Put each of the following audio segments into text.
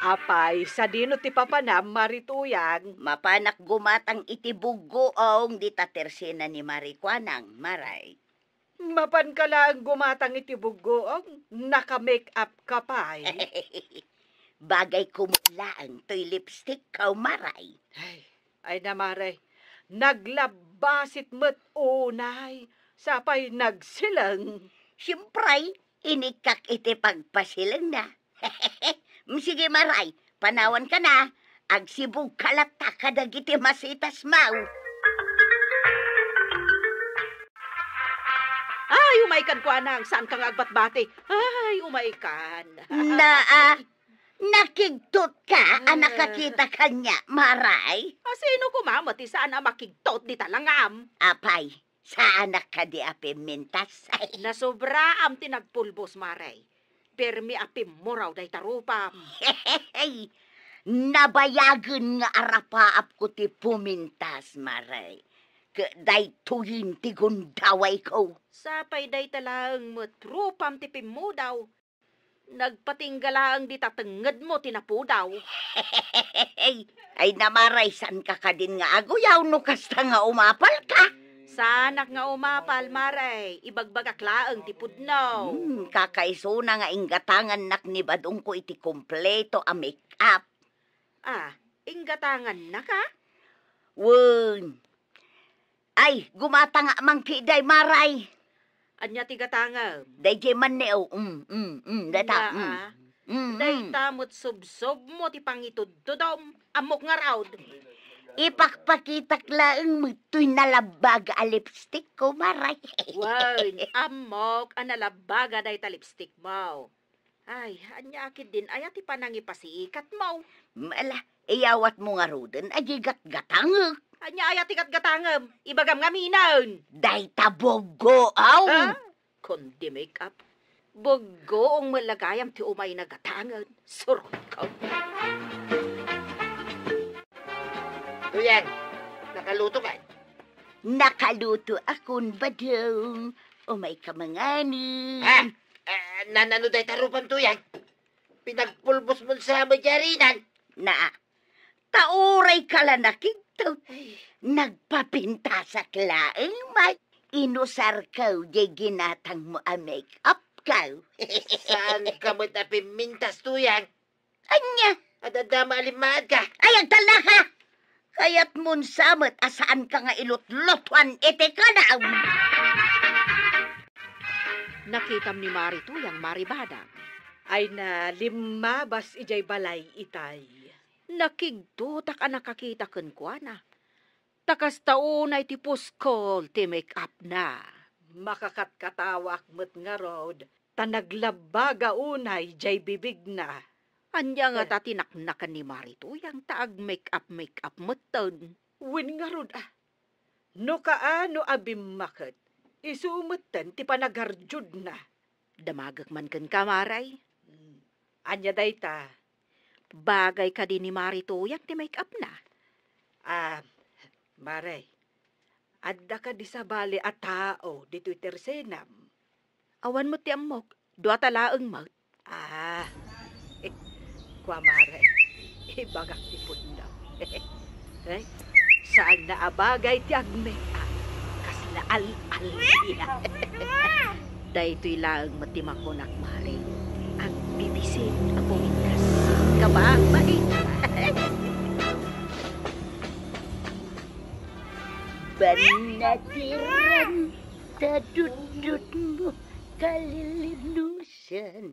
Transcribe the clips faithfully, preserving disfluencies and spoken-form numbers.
Apay, sadino ti papanam, Mari Tuyang? Mapanak gumatang iti buggoong dita tersena ni Mari Kuanang, Maray. Mapanka laeng gumatang iti buggoong, naka-make up ka pay. Bagay ko met laeng toy lipstick ko, Maray. Ay, ay na, Maray. Naglabbasit met unay, sapay nagsileng. Siyempre, inikkak iti pagpasilengna. Mm, sige, Maray, panawanka na. Agsibugka latta kadagiti masitasmo. Ay, umaykan, Kuanang, saanka nga agbatbati. Ay, umaykan. Naa, nakigtotka a Eh. nakakita kaniak, Maray? A, sino koma met ti saan a makigtot dita langam? Apay, saanak kadi a pimmintas? Nasobraam ti nagpulbos, Maray. Permi a pimmuraw dayta rupam. Nabayagen nga arapaapko ti pumintas, Maray. Ket daytoyen ti gundawayko. Sapay dayta laeng met rupam ti pimmudaw. Nagpatingga laeng dita tengngedmo ti napudaw. Ay, na, Maray, saanka kadin nga aguyaw no kasta nga umapalka? Saanak nga umapal, Maray. Ibagbagak laeng ti pudno. Hmm, kakaisuna nga inggatangannak ni badongko iti kompleto a make-up. Ah, inggatangannaka? Wen. Ay, gumatangak man ketdi, Maray. Ania ti gatangem? Daydiay man ni, oh. Mm, mm, mm, dayta, Nia, mm. Ah. Mm, mm. Dayta met subsobmo ti pangitudtudom. Ammok ngarud. Ipakpakitak laeng met toy nalabbaga a lipstick ko, Maray. Wen, ammok a nalabbaga dayta lipstick mo. Ay, ania ketdin aya ti panangipasiikatmo? Ala, iyawatmo ngaruden a di gatgatangek. Ania aya ti gatgatangem? Ibagam ngaminen. Dayta buggoom. Ah? Kundi make-up. Buggoong met la gayam ti umay nagatangen. Surotko. Tuyang, nakaluto ka? Nakaluto akon, Badong. Umayka manganen. Ha? Ah, nanano dayta rupam, Tuyang? Pinagpulbosmon sa met diay rinan? Naa, ta urayka la nakigtot. Ay. Nagpapintasak laeng met. Inusarko diay ginatangmo a make-up ko. Saanka met a pimmintas, Tuyang? Ania? Adda met a limmaedka. Ay, agtalnaka! Kayatmon sa met a saanka nga ilutlutuan iti kanaw. Nakitam ni Mari Tuyang, Mari Badang. Ay na, limmabas idiay balay itay. Nakigtotak a nakakita kenkuana. Ta kasta unay ti puskol ti make-up na. Makakatkatawak met ngarud, ta naglabbaga unay diay bibigna. Ania ngata ti naknakan ni Mari Tuyang ta ag-make-up-make-up metten? Wen ngarud, ah, no kaano a bimmaket, isu metten ti panagarjudna. Damagek man kenka, Maray. Hmm. Ania dayta? Bagay kadi ni Mari Tuyang ti make-up na? Ah, Maray, adda kadi sabali a tao ditoy tersenam? Awan met ti ammok. Duata laeng met. Ah, kua, Maray, ibagak ti pudno. Eh, saanna a bagay ti agme-, ah, kasla al-, al-, Daytoy laeng met ti makunak, Mari. Agbibisin a pumintas. Kabaang, Mari. Bannatiran, ta dutdutmo, kalilinusan.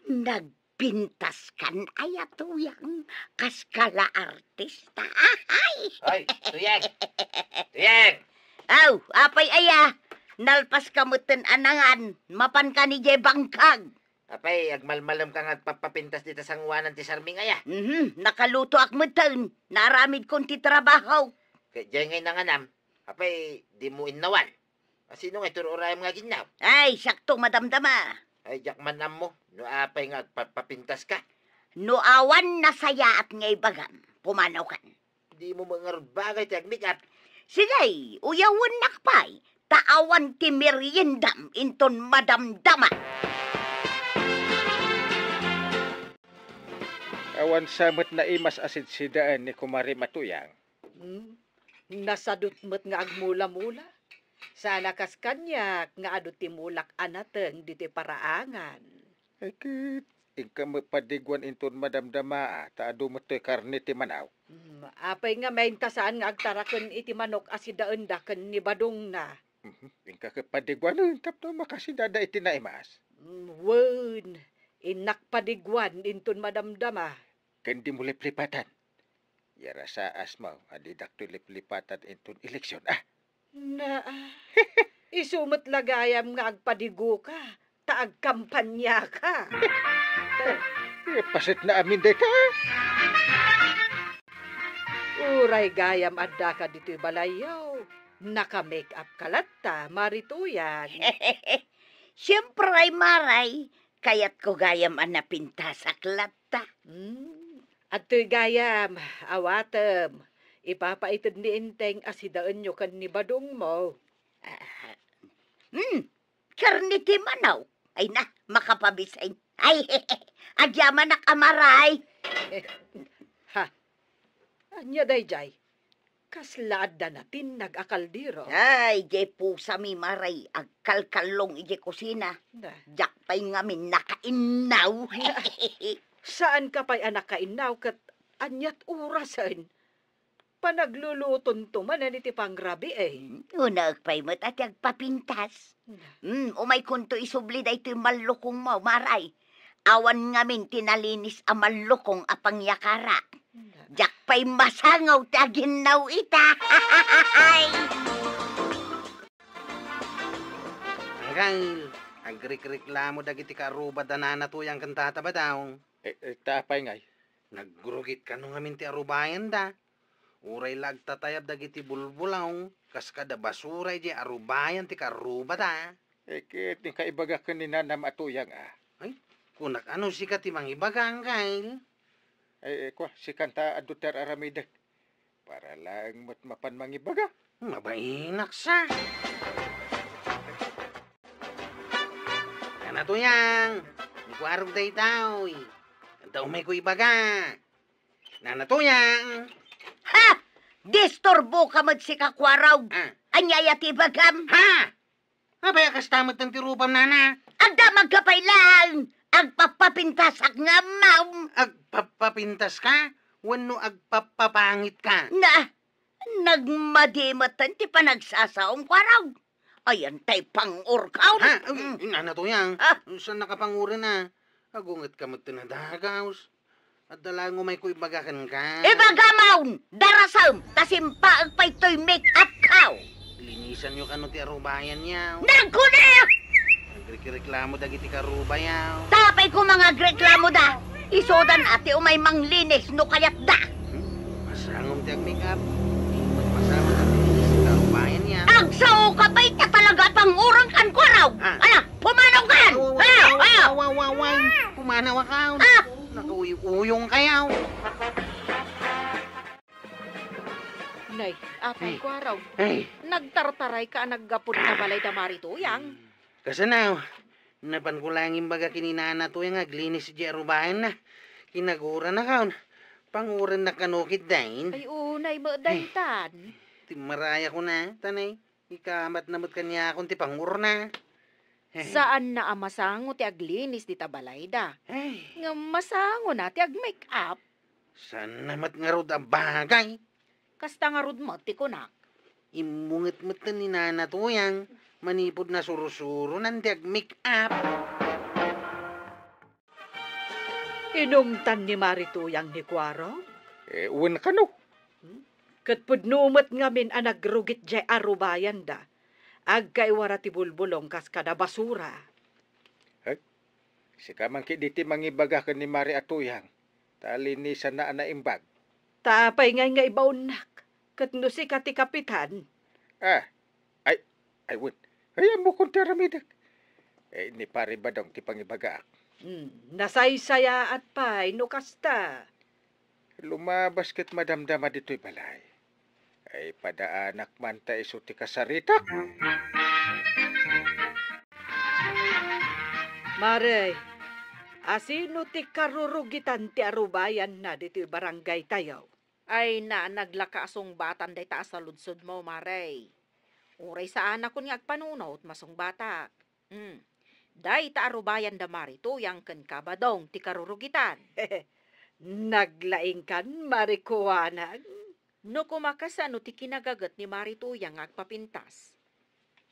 Nag- Pintaskan aya, Tuyang, kas kala artista. Ay! Ay, Tuyang! Tuyang! Aw, apay aya? Nalpaska metten a nangan, mapanka idiay bangkag. Apay, agmalmalemka nga agpapapintas dita sangoanan ti sarming aya? Mhm, nakalutoak metten, naaramidkon ti trabaho. Ket diay ngay nanganam, apay, dimo innawan? A, sino ngay tur-urayam nga aginnaw? Ay, siakto madamdama. Ay, diak man ammo no apay nga agpapapintaska. No awan nasayaat nga ibagam, pumanawkan. Dimo met ngarud bagay ti agmake-up. Sige, uyawennak pay, ta awan ti meriendam inton madamdama. Awan sa met naimas a sidsidaen ni Kumare Matuyang. Hmm? Nasadut met nga agmula-mula. Sana kas kaniak nga adu ti mulak a nateng ditoy paraangan. Ay, ket inka met padiguan inton madamdama ta adu met toy karne ti manaw. Hmm, apay ngamin ta saan nga agtaraken iti manok a sidaenda ken ni badongna? Mhm. Inka ket padiguanen tapno makasidada iti naimas. Hmm, wen, innak padiguan inton madamdama. Ken dimo liplipatan. Yarasaasmo a didak toy liplipatan inton eleksion, a? Na, isu met la gayam nga agpadigoka, ta agkampaniaka. Eh, paset na amin dayta. Uray gayam addaka ditoy balayyo, naka-make up ka latta, Mari Tuyang. Siempre, Mari, kayatko gayam a napintasak latta. Hmm. Adtoy gayam, awatem. Ipapaited ni Enteng a sidaenyo ken ni badongmo. Ah, hmm, karne ti manaw. Ay na, makapabisin. Ay, agyamanak a Mari. Ha? Ania daydiay? Kasla adda natinnag a kaldero. Ay, diay pusami, Mari, agkalkallong idiay kusina. Na. Diak pay ngamin nakainnaw. Saanka pay a nakainnaw ket aniat orasen? Panaglulutonto manen iti pangrabii. Hmm, unaek pay met a ti agpapintas. Na. Hmm, umaykonto isubli daytoy mallukongmo, Mari. Awan ngamin ti nalinis a mallukong a pangyakara. Diak pay masango ti aginnaw ita. Anggail, agrikreklamo dagiti karuba da Nana Tuyang ken Tata Badong. Eh, eh, ta apay ngay? Nagrugit kano ngamin ti arubayanda. Uray la agtatayab dagiti bulbulong, kas kada basura idiay arubayan ti karrubada. Eh, ket inka ibaga ken ni nanam a Tuyang, a. Ay, kunak, ano sika ti mangibaga, Anggail? Ay, eh, kua, sikan ta adda ti ar-aramidek. Para laeng met mapan mangibaga. Mabainak sa. Nana Tuyang, ni Kuarog daytoy. Adda umayko ibaga. Nana Tuyang. Ha! Disturboka met sika, Kuarog. Ah. Ania aya ti ibagam? Ha! Apay a kasta met ti rubam, Nana? Adda mangkapay laeng. Agpapapintasak nga ammom. Agpapapintaska? Wenno agpapapangitka? Na, nagmadi met ti panagsasaom, Kuarog. Ayan tay pangur-ka. Ha? Mm. Nana Tuyang. Ah. Saan nakapanguren a? Agungetka met ti nadagaws. Adda laeng umayko ibaga kenka. Ibagam, darasem, ta simpaek pay toy make-up ka. Linisanyo kano ti arubayan yaw. Nagkuna! Agreklamo dagiti karuba yaw. Tapay ko mangagreklamo da. Isudan a ti umay manglinis no kayat da. Hmm? Masangom ti agmake-up. Imot masangom ti aglinis ti karubayan yaw. Agsao ka pay ta talaga panguren kan Kuarog. Ah. Ala, pumanaw kan! Aw, aw, aw, aw, aw, aw, aw, aw. Pumanaw ka. Ah. Nakauyuyong kayaw. Nay, apay, Kuarog. Ay. Nagtartarayka a naggapu ta balay da Mari Tuyang. Hmm. Kasano? Napanko laeng imbaga ken ni Nana Tuyang nga aglinis idiay arubayanna. Kinagurana kaon. Pangurennak kano ketdin. Ay, unay met daytan. Timmaraya ko na, tanay. Ikamatna met kaniakon ti pangurna. Saanna a masango ti aglinis dita balayda. Ay. Ngem masangona ti agmake-up. Saanna met ngarud a bagay. Kasta ngarud met ti kunak. Immunget met ni Nana Tuyang manipud nasurusuronan ti agmake-up. Inumtan ni Mari Tuyang ni Kuarog? Eh, wen kano. Hmm? Ket pudno met ngamin a nagrugit diay arubayanda. Agkaiwara ti bulbulong kas kada basura. Ay, sika man ketdi ti mangibaga ken ni Mari a Tuyang, ta linisanna a naimbag. Ta apay ngay nga ibaonnak? Ket no sika ti kapitan? Ah, ay, ay, wen. Ay, ammokon ti aramidek. Eh, ni Pari Badong ti pangibagaak. Hmm, nasaysayaat pay no kasta. Lumabas ket madamdama ditoy balay. Ay, padaanak man ta isu ti kasaritak. Mare, Asino ti karurugitan ti arubayanna ditoy barangaytayo? Ay na, naglaka a sungbatan dayta a saludsodmo, Mare. Uray saanakon nga agpanunot, masungbatak. Hmm. Dayta arubayan da Mari Tuyang ken Kabadong ti karurugitan. Naglaingkan, Mari Kuanang. No kumakasano ti kinagaget ni Mari Tuyang nga agpapintas?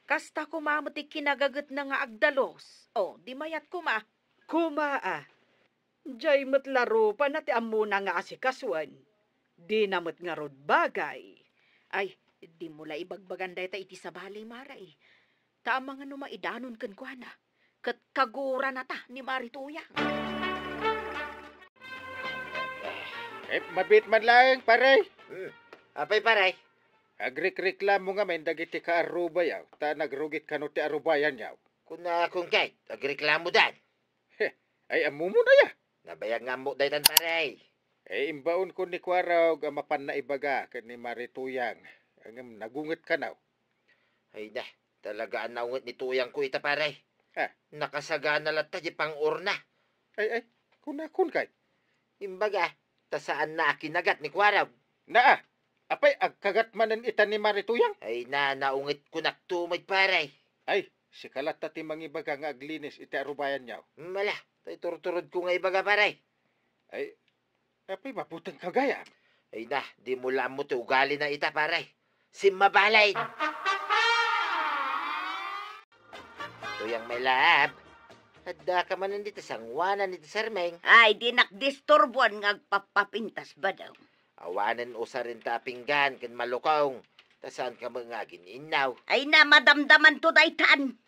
Kasta koma met ti kinagegetna nga agdalus. O, di mayat koma. Koma a. Jay met la rupana ti ammona nga asikasuen. Dina met ngarud bagay. Ay, dimo la ibagbagan dayta iti sabali, Mare. Ta amangan no maidanon kenkuana. Ket kaguranata ni Mari Tuyang. Eh, mabiit man laeng, pare. Hmm. Apay, pare? Agrikreklamo ngamin dagiti kaarrubayo, ta nagrugit kano ti arubayanyo. Kunakon ket, agreklamodan. Heh, ay, ammom aya? Nabayag nga ammok daytan, pare. Eh, imbaonkon ni Kuarog a mapan naibaga ken ni Mari Tuyang, ngem nagunget kano. Ay na, talaga a naunget ni Tuyangko ita, pare. Ah. Nakasagana latta di pang-orna. Ay, ay, kunakon kay? Imbaga, ta saanna a kinagat ni Kuarog. Naa, apay agkagat manen ita ni Mari Tuyang? Ay na, naunget konakto met, pare. Ay, sika latta ti mangibaga nga aglinis iti arubayanyo. Mala, tay turturodko nga ibaga, pare. Ay, apay mabutengka gayam? Ay na, dimo la ammo ti ugalina ita, pare. Simmabalin. Tuyang, my love. Addaka manen dita sangoanan iti sarming. Ay, dinak disturboan nga agpappapintas, Badong. Awanen usarenta a pinggan ken malukong, ta saanka met nga agin-innaw. Ay na, madamdamanto daytan.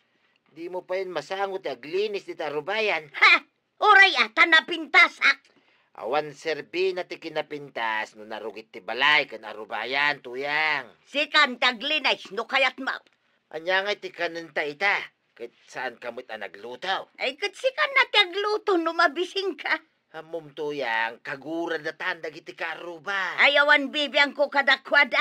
Dimo payen masango ti aglinis dita arubayan. Ha! Uray a, ta napintasak. Awan serbina ti kinapintas no narugit ti balay ken arubayan, Tuyang. Sikan ti aglinis no kayatmo. Ania ngay ti kanenta ita? Ket saanka met a nagluto? Ay, ket sikan a ti agluto no mabisingka. Ammom, Tuyang, kaguranatan dagiti kaarruba. Ay, awan bibiangko kadakuada.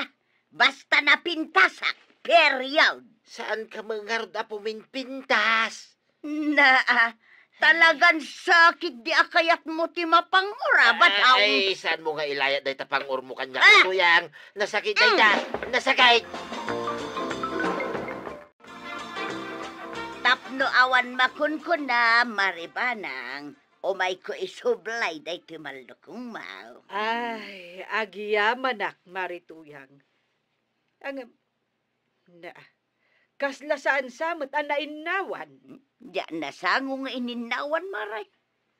Basta napintasak. Period. Saanka met ngarud a puminpintas? Naa, talagan sakit di a kayatmo ti mapang-ura, Badong. Ay, saanmo nga ilayat dayta pang-urmo kaniak, Ah! Tuyang? Nasakit dayta. Mm. Nasakit! Tapno awan makunkuna, Mari Banang, umayko isublay daytoy mallukongmo. Ay, agyamanak, Mari Tuyang. Ngem, na, kasla saan sa met a nainnawan? Diak nasango nga ininnawan, Mare.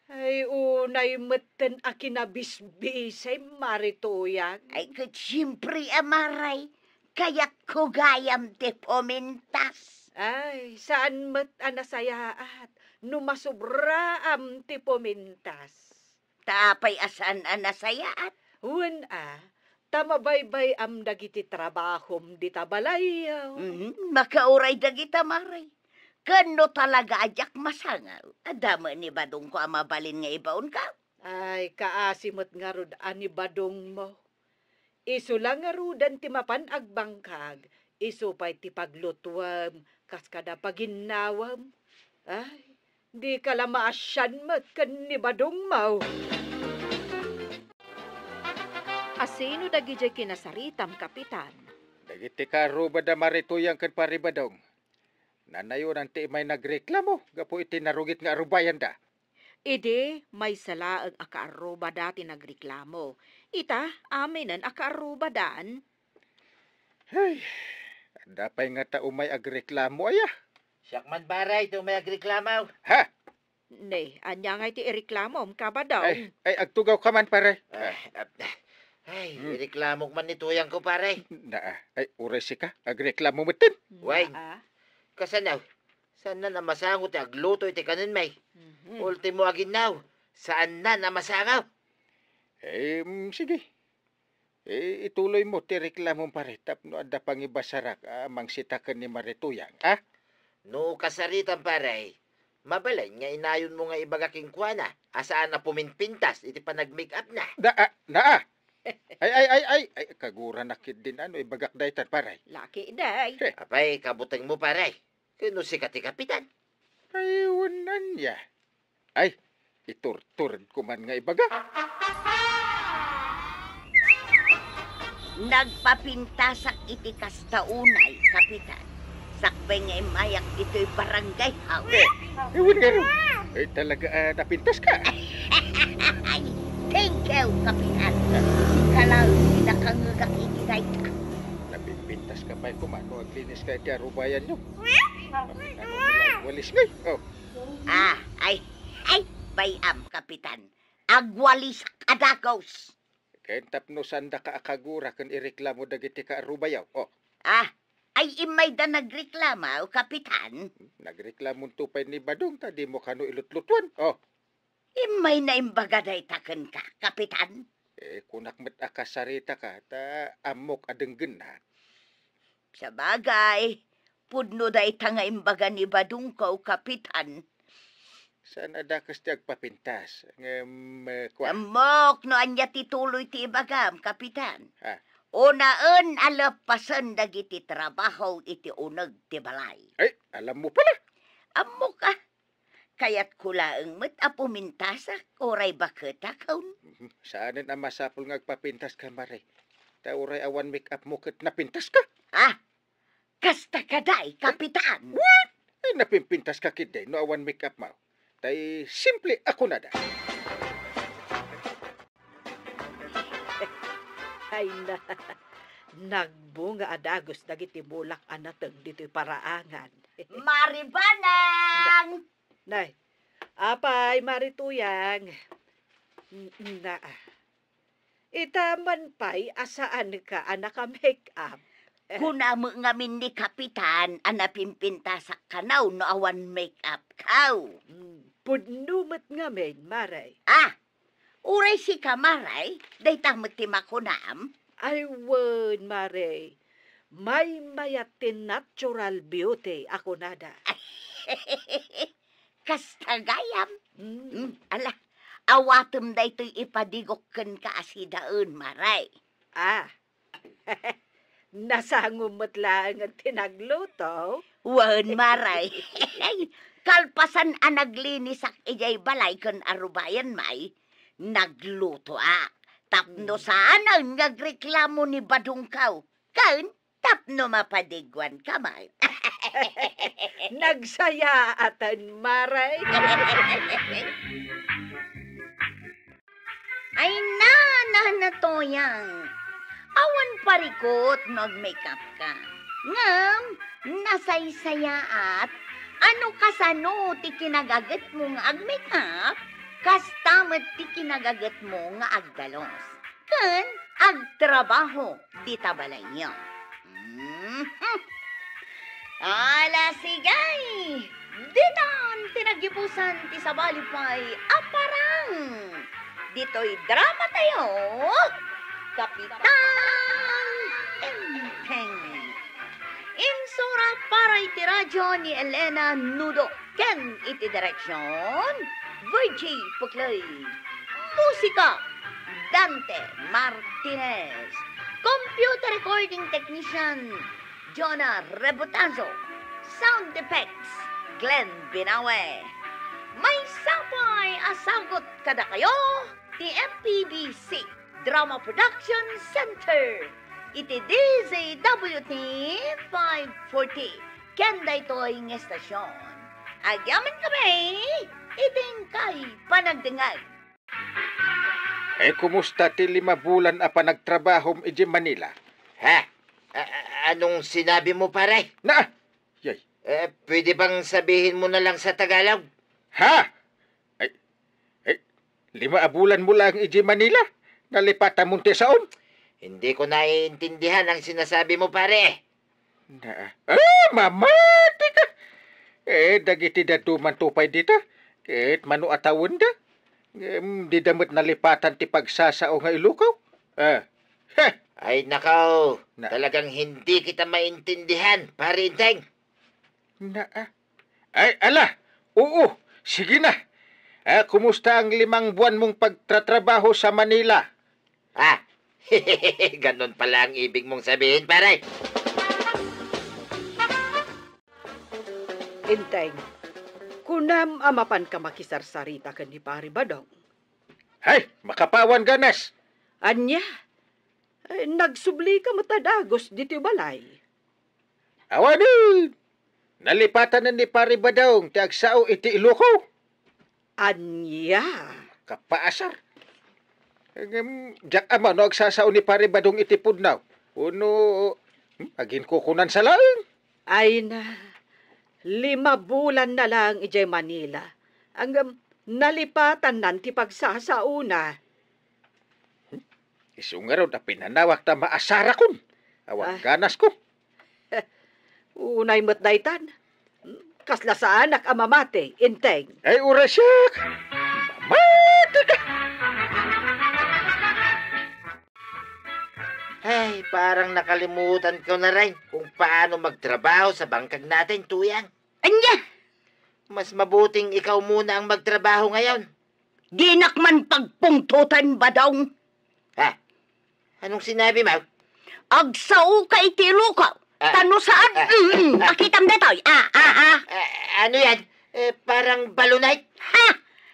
Ay, unay metten a kinabisbisem, Mari Tuyang. Ay, ket siempre a, Mare. Kayatko gayam ti pumintas. Ay, saan met a nasayaat no masubraam ti pumintas. Ta apay a saan a nasayaat? Wen a, ta mabaybay-am dagiti trabahom dita balayyo. Mhm, makauray dagita, Mare. Ken no talaga a diak masango, adda met ni Badongko a mabalin nga ibaonka. Ay, kaasi met ngarud a ni Badongmo. Isu la ngaruden ti mapan agbangkag, isu pay ti paglutuem kas kada paginnawem. Ay, dika la maasian met ken ni Badongmo. Asino dagidiay kinasaritam, Kapitan? Dagiti kaarruba da Mari Tuyang ken Pari Badong. Nanayonan ti immay nagreklamo gapu iti narugit nga arubayanda. Idi, maysa laeng a kaarrubada ti nagreklamo. Ita, aminen a kaarrubadan. Hey, adda pay ngata umay agreklamo aya? Siak man, pare, ti umay agreklamo. Ha? Ne, ania ngay ti ireklamom, Kabadong? Ay, ay, agtugawka man, pare. Ay, ap-, ay, Hmm. Ireklamok man ni Tuyangko, pare. Naa, ay, uray sika, agreklamo metten. Way. Naa. Kasano? Saannan a masango ti agluto iti kanenmi? Mhm. Ultimo aginnaw, saannan a masango. Eh, mm, sige. Eh, ituloymo ti reklamom, pare, tapno adda pangibasarak a mangsita ken ni Mari Tuyang, a? No kasaritam, pare, mabalin nga inayonmo nga ibaga kenkuana a saan a puminpintas iti panag-make-upna. Da-, a, naa. Ay, ay, ay, ay, ay, kaguranak ketdin a no ibagak daytan, pare. Laki, day. Heh. Apay, kabutengmo, pare. Ken no sika ti kapitan? Ay, wen ania. Ay, Iturtured ko man nga ibaga. Nagpapintasak iti kasta unay, Kapitan. Sakbay nga immayak ditoy barangay hall. Eh, eh, wen nga ron. Eh, talaga, ah, napintas ka? Ay, thank you, Kapitan. Sika laeng ti nakangegak iti dayta. Napimpintas ka pay koma no aglinis ka iti arubayan nyo. Ano mo lang walis ngay? Oh. Ah, ay, ay, bay-am, Kapitan. Agwalisak a dagus. Ken tapno saandaka a kagura ken ireklamo dagiti kaarubayaw. Oh. Ah, ay, immayda nagreklamo, Kapitan. Nagreklamonto pay ni Badong ta dimo kano ilutlutuan. Oh. Immay naimbaga dayta kenka, Kapitan. Eh, kunak met a kasarita ka, ta ammok a denggenna. Sabagay, pudno dayta nga imbaga ni Badongko, Kapitan. Saan a dakes ti agpapintas? Ngem, eh, kua. Ammok no ania ti tuloy ti ibagam, Kapitan. Ha? Unaen a leppasen dagiti trabaho iti uneg ti balay. Ay, alam mo pala. Ammok a. Kayatko laeng met a pumintasak, uray baketak, haun? Mhm. Saanen a masapul nga agpapintas ka, Mare. Ta uray awan make-up mo ket napintas ka. Ah, kasta kadi, Kapitan? What? Ay, napimpintas ka ketdi no awan make-up mo. Tay simple a kunada. Ay na, nagbunga a dagus dagiti mulak a nateng ditoy paraangan. Mari Banang! Nay, apay, Mari Tuyang? N-, na, ita man pay a saanka a naka-make-up. Kuna met ngamin ni Kapitan a napimpintasak kano no awan make-up kaw. Mm, pudno met ngamin, Mare. Ah, uray sika, Mare, dayta met ti makunam? Ay, wen, Mare. Maymayat ti natural beauty a kunada. Kasta gayam? Mm. Mm, ala, awatem daytoy ipadigok kenka a sidaen, Mare. Ah. Nasangom met laeng ti nagluto? Wen, Mare. Kalpasan a naglinisak idiay balay ken arubayan, may, naglutoak. Tapno saanen nga agreklamo ni Badongko. Ken tapno mapadiguanka met. Nagsayaaten, Mare. Ay, na, na, na, Tuyang. Awan parikut no ag-makeup ka. Ngem, nasaysayaat a no kasano ti kinagagetmo nga ag-makeup, kasta met ti kinagagetmo nga agdalus ken agtrabaho dita balayyo. Mhm. Ala, sige! Ditan ti naggibusan ti sabali pay a parang ditoy drama tayo, Kapitan Enteng. Insurat para iti radyo ni Elena Nudo ken iti direksyon, Virgie Puclay. Musika, Dante Martinez. Computer recording technician, Jonah Rebotazo. Sound effects, Glenn Binawe. Maysa pay a sagut kadakayo ti M P B C Drama Production Center iti D Z W T five forty. Ken daytoy nga estasyon, agyamankami iti inkay panagdengngeg. Eh, kumusta ti lima bulan a panagtrabahom idiay Manila? Ha? A-, a-, anong sinabi mo, pare? Na! Yay. Eh, pwede bang sabihin mo na lang sa Tagalog? Ha? Ay, ay, lima a bulan mo lang idiay Manila? Nalipatam ti saom? Hindi ko naiintindihan ang sinasabi mo, pare. Na, ah, mamati ka! Eh, dagiti dadduma pay dita, ket mano a tawenda. Ngem dida met nalipatan ti pagsasao nga Ilocano. Ah, heh! Ay, nakaw! Na. Talagang hindi kita maintindihan, Pare Enteng. Na, ah. Ay, ala! Oo, sige na. Ah, kumusta ang limang buwan mong pagtratrabaho sa Manila? Ah, ganun pala ang ibig mong sabihin, pare. Enteng, Kunam a mapanka makisarsarita ken ni Pari Badong. Hay, makapawan ganas! Ania? Eh, nagsublika met a dagus ditoy balay. Awanen! Nalipatan ni Pari Badong ti agsao iti Iloko. Ania? Kapaasar. Ngem, diak ammo no agsasao ni Pari Badong iti pudno. Wenno, hmm, aginkukunansa laeng. Ay na, lima bulan na lang idiay Manila. Ngem, nalipatannan ti pagsasaona. Isu ngarud a pinanawak ta maasarakon. Awan Ah. ganasko. Unay met daytan. Kasla saanak a mamati, Enteng. Ay, uray siak! Mamati ka! Ay, parang nakalimutan ko na rin kung paano magtrabaho sa bangkag natin, Tuyang. Anya? Mas mabuting ikaw muna ang magtrabaho ngayon. Dinak man pagpungtotan, Badong. Ha? Anong sinabi mo? Agsao ka iti Iloko. Ah. Tano saan? Ah. Mm, mm. Pakitam detoy. Ah, ah, ah. Ah, ano yan? Eh, parang balonite. Ha?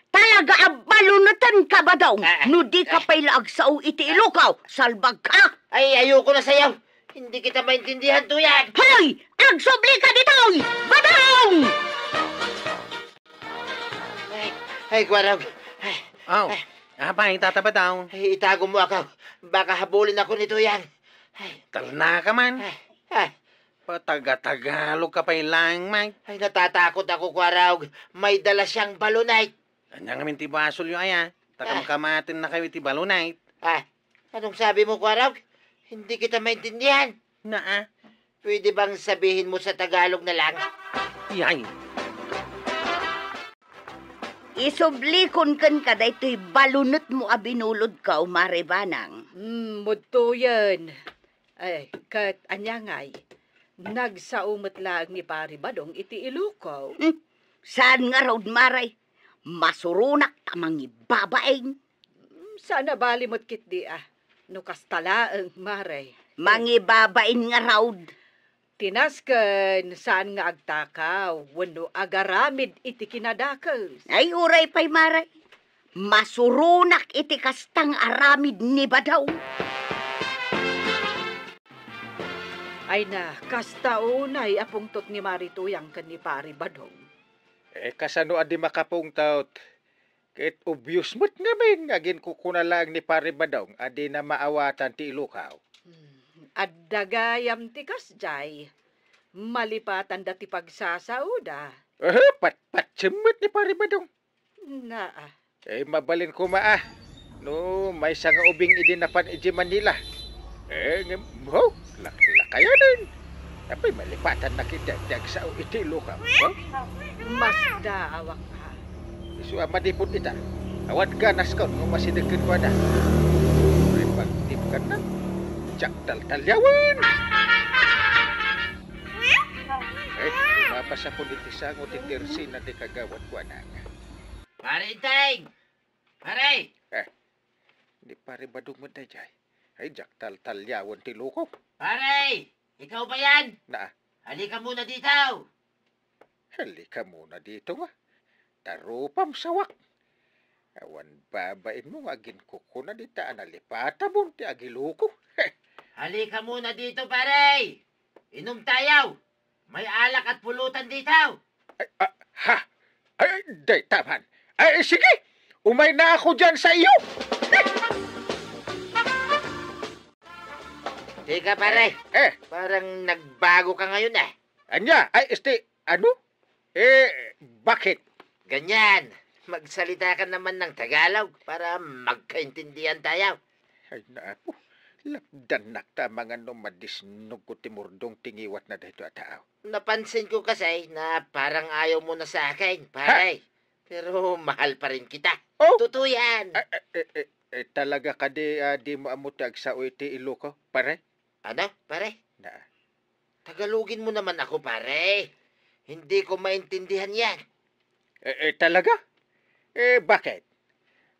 Talaga a baloniten ka, Badong. Ah, ah. No di ka Ah. pay la agsao iti Iloko, salbag ka. Ay, ayoko na sayaw. Hindi kita maintindihan, Tuyang. Hoy! Agsubli ka ditoy! Badong! Ay, ay, Kuarog. Ay, Aw, ay. Apay, Tata Badong. Ay, itago mo ako. Baka habulin ako ni Tuyang. Ay. Talna ka man. Ay, ay. Pataga-Tagalog ka pay lang, Mike. Ay, natatakot ako, Kuarog. May dala siyang balonite. Anya ngamin ti basolyo, aya? Takam Ah. kamaten na kayo ti balonite. Ah, anong sabi mo, Kuarog? Hindi kita maintindihan. Naa. Pwede bang sabihin mo sa Tagalog na lang? Yay. Isublikon ken ka daytoy balonetmo a binulodko, Mare Banang. Hmm, mudtoyen. Ay, ket ania ngay? Nagsao met laeng ni Pari Badong iti Iloko. Hmm, saan ngarud, Mare? Masuronak ta mangibabain. Hmm, saan a bali met ketdi, ah. No kasta laeng, Mare. Mangibabain ngarud. Tinasken, saan nga agtakaw wenno agaramid iti kinadakes. Ay, uray pay, Mare. Masuronak iti kasta nga aramid ni Badong. Ay na, kasta unay a pungtot ni Mare Tuyang ken ni Pari Badong. Eh, kasano a di makapungtot? Ket obvious met ngamin nga aginkukuna laeng ni Pari Badong a dina maawatan ti Iloko. Hmm, adda gayam ti kasdiay. Malipatanda ti pagsasaoda. Eh, patpatsem met ni Pari Badong. Naa. Eh, mabalin koma, ah. No, maysa nga ubing idi napan idiay Manila. Eh, ngem, oh, laklakayanen. Apay, malipatanna ketdi ti agsao iti Iloko, oh? Masdaawak, ah. Isu a manipud ita. Awan ganaskon no masideg kenkuana. Uray pagtipkanna, diak taltaliawen. Eh, lumapasakon iti sango ti tersina ti kagawad kuana. Pare Enteng! Pare! Eh, ni Pare Badong met daydiay. Ay, diak taltaliawen ti Iloko. Pare! Ikaw ba yan? Naa. Halika muna dito! Halika muna dito nga. Tarupam sawak. Awan babainmo nga aginkukuna dita a nalipatamon ti ag-Iloko. Halika muna dito, pare! Inom tayo! May alak at pulutan dito! Ay, ah, ha? Ay, ay, dayta man. Ay, sige! Umayna ako diyan sa iyo! Teka, pare. Eh, eh. Parang nagbago ka ngayon, ah. Anya? Ay, este, ano? Eh, bakit? Ganyan. Magsalita ka naman ng Tagalog para magkaintindihan tayo. Ay, naku. Lapdannak ta mangan no madisnogko ti murdong ti ngiwatna daytoy a tao. Napansin ko kasi na parang ayaw mo na sa akin, pare. Ha? Pero mahal pa rin kita. Oh? Totoo yan. Ah, ah, eh, eh, eh, talaga kadi, ah, di mo ammo ti agsao iti Iloko, pare? Ano, pare? Na. Tagalogin mo naman ako, pare. Hindi ko maintindihan yan. Eh, eh, talaga? Eh, bakit?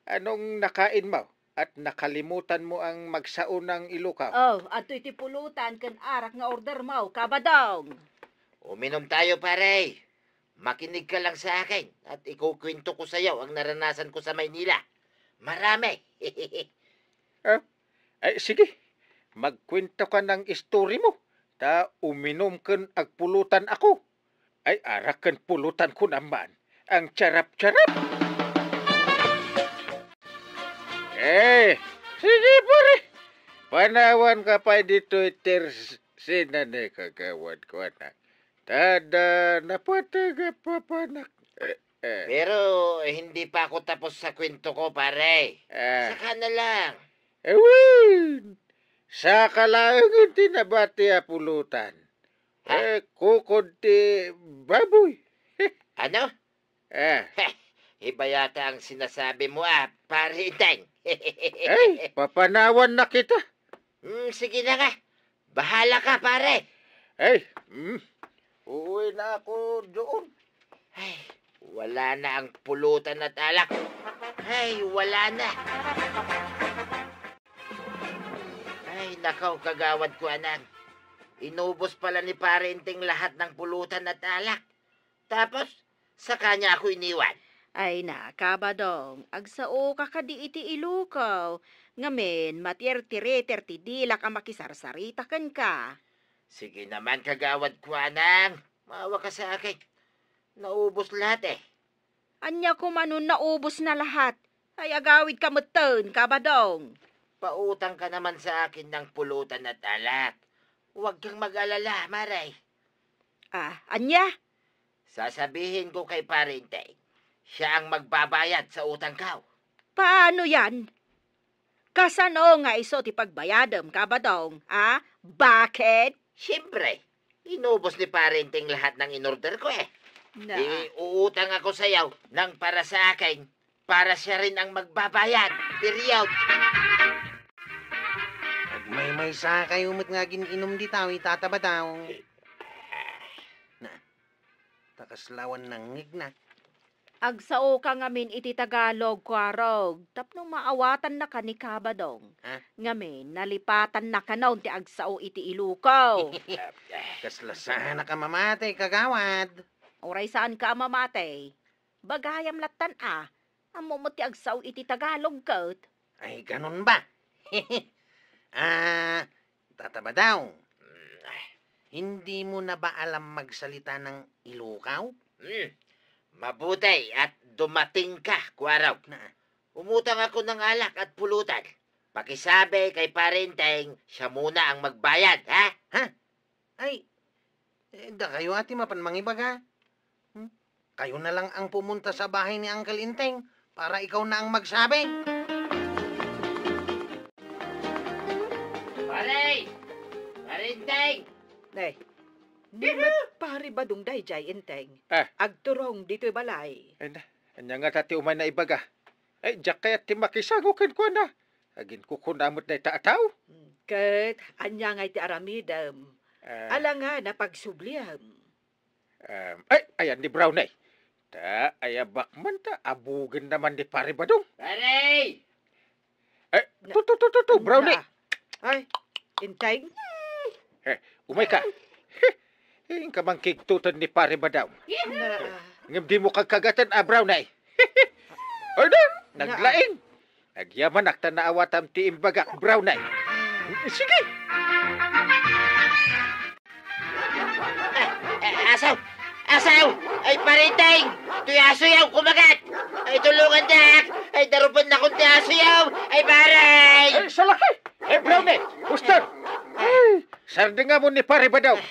Anong nakain mo at nakalimutan mo ang magsao ng Iloko? Oh, adtoy ti pulutan ken arak nga order mo, Kabadong. Uminom tayo, pare. Makinig ka lang sa akin at ikukwento ko sayaw ang naranasan ko sa Maynila. Marami. Ah, ay, sige. Magkwento ka ng istori mo, ta uminom ken agpulutan ako. Ay, arak ken pulutan ko naman. Ang charap-charap! Eh, sige, pare. Panawan ka pa ditoy tersina ni kagawad ko, anak. Tada, napatay ka pa, panak. Eh, eh. Pero hindi pa ako tapos sa kwento ko, pare. Ah. Saka na lang. Ewan! Saka laeng ti nabati a pulutan. Ha? Eh, kukod ti baboy. Ano? Eh. Heh, iba yata ang sinasabi mo, ah, pare Inteng. Ay, papanawan na kita. Hmm, sige na nga. Bahala ka, pare. Ay, mm. Uuwi na ako doon. Ay, wala na ang pulutan at alak. Ay, wala na. Ay, nakaw, kagawad ko, anang. Inubos pala ni Pare Inteng lahat ng pulutan at alak. Tapos, saka niya ako iniwan. Ay na, Kabadong, agsao ka kadi iti ilukaw. Ngamin, matirtiriter ti dilak a makisarsarita kenka. Sige naman, kagawad ko, anang. Maawa ka sa akin. Naubos lahat eh. Ania kumanon naubos na lahat? Ay, agawid ka metten, Kabadong. Pautang ka naman sa akin ng pulutan at alak. Huwag kang mag-alala, Maray. Ah, ania? Sasabihin ko kay Pare Inteng, siya ang magbabayad sa utang ko. Paano yan? Kasano nga isu ti pagbayadem, Kabadong, a? Bakit? Siyempre, inubos ni Pare Inteng lahat ng inorder ko eh. Na. Di uutang ako sayaw nang para sa akin, para siya rin ang magbabayad. Period. Agmaymaysa kayo met nga agin-inom dita, Tata Badong. Na, ta kasla awan nangngegna. Agsao ka ngamin iti Tagalog, Kuarog, tapno maawatannaka ni Kabadong. Ha? Ngamin, nalipatannaka non ti agsao iti ilukaw. Kasla saanak a mamati, kagawad. Uray saanka a mamati. Bagayam lattan a, ammo met ti agsao iti Tagalog ket. Ay, ganun ba? Ah, Tata Badong, hindi mo na ba alam magsalita ng Ilokaw? Hmm. Mabuti at dumating ka, Kuarog. Na? Umutang ako ng alak at pulutan. Pakisabi kay Pare Inteng, siya muna ang magbayad, ha? Ha? Ay, eh, dakayo a ti mapan mangibaga. Hmm? Kayo na lang ang pumunta sa bahay ni Uncle Inteng para ikaw na ang magsabi. Pare! Pare Inteng! Ne, ni met Pare Badong daydiay, Inteng. Ah. Agturong ditoy balay. Ay na, ania ngata ti umay naibaga? Ay, diak kayat ti makisango kenkuana. Aginkukuna met dayta a tao. Hmm, ket ania ngay ti aramidem? Ah. Alangan a pagsubliam. Em, ay, ayan ni Brownie. Ta, ayabak man ta, abugen naman ni Pare Badong. Pare! Eh, Na-, tu, tu, tu, tu, tu, Brownie. Na-, ay, Inteng? Eh, umay ka. Inka man kigtutan ni Pare Badong. Na-, Ngem di mo kagkagatan, a, Brownie. Ay, na, naglaing. Agyamanak ta naawatam ti imbagak, Brownie. Sige. Eh, eh, asaw! Asaw! Ay, Pare Inteng! Toy asoyaw, kumagat! Ay, tulungan dak! Ay, darupan nakon ti asoyaw! Ay, pare! Ay, salaki! Ay, Brownie! Huston! Ay, sardengam ni Pare Badong.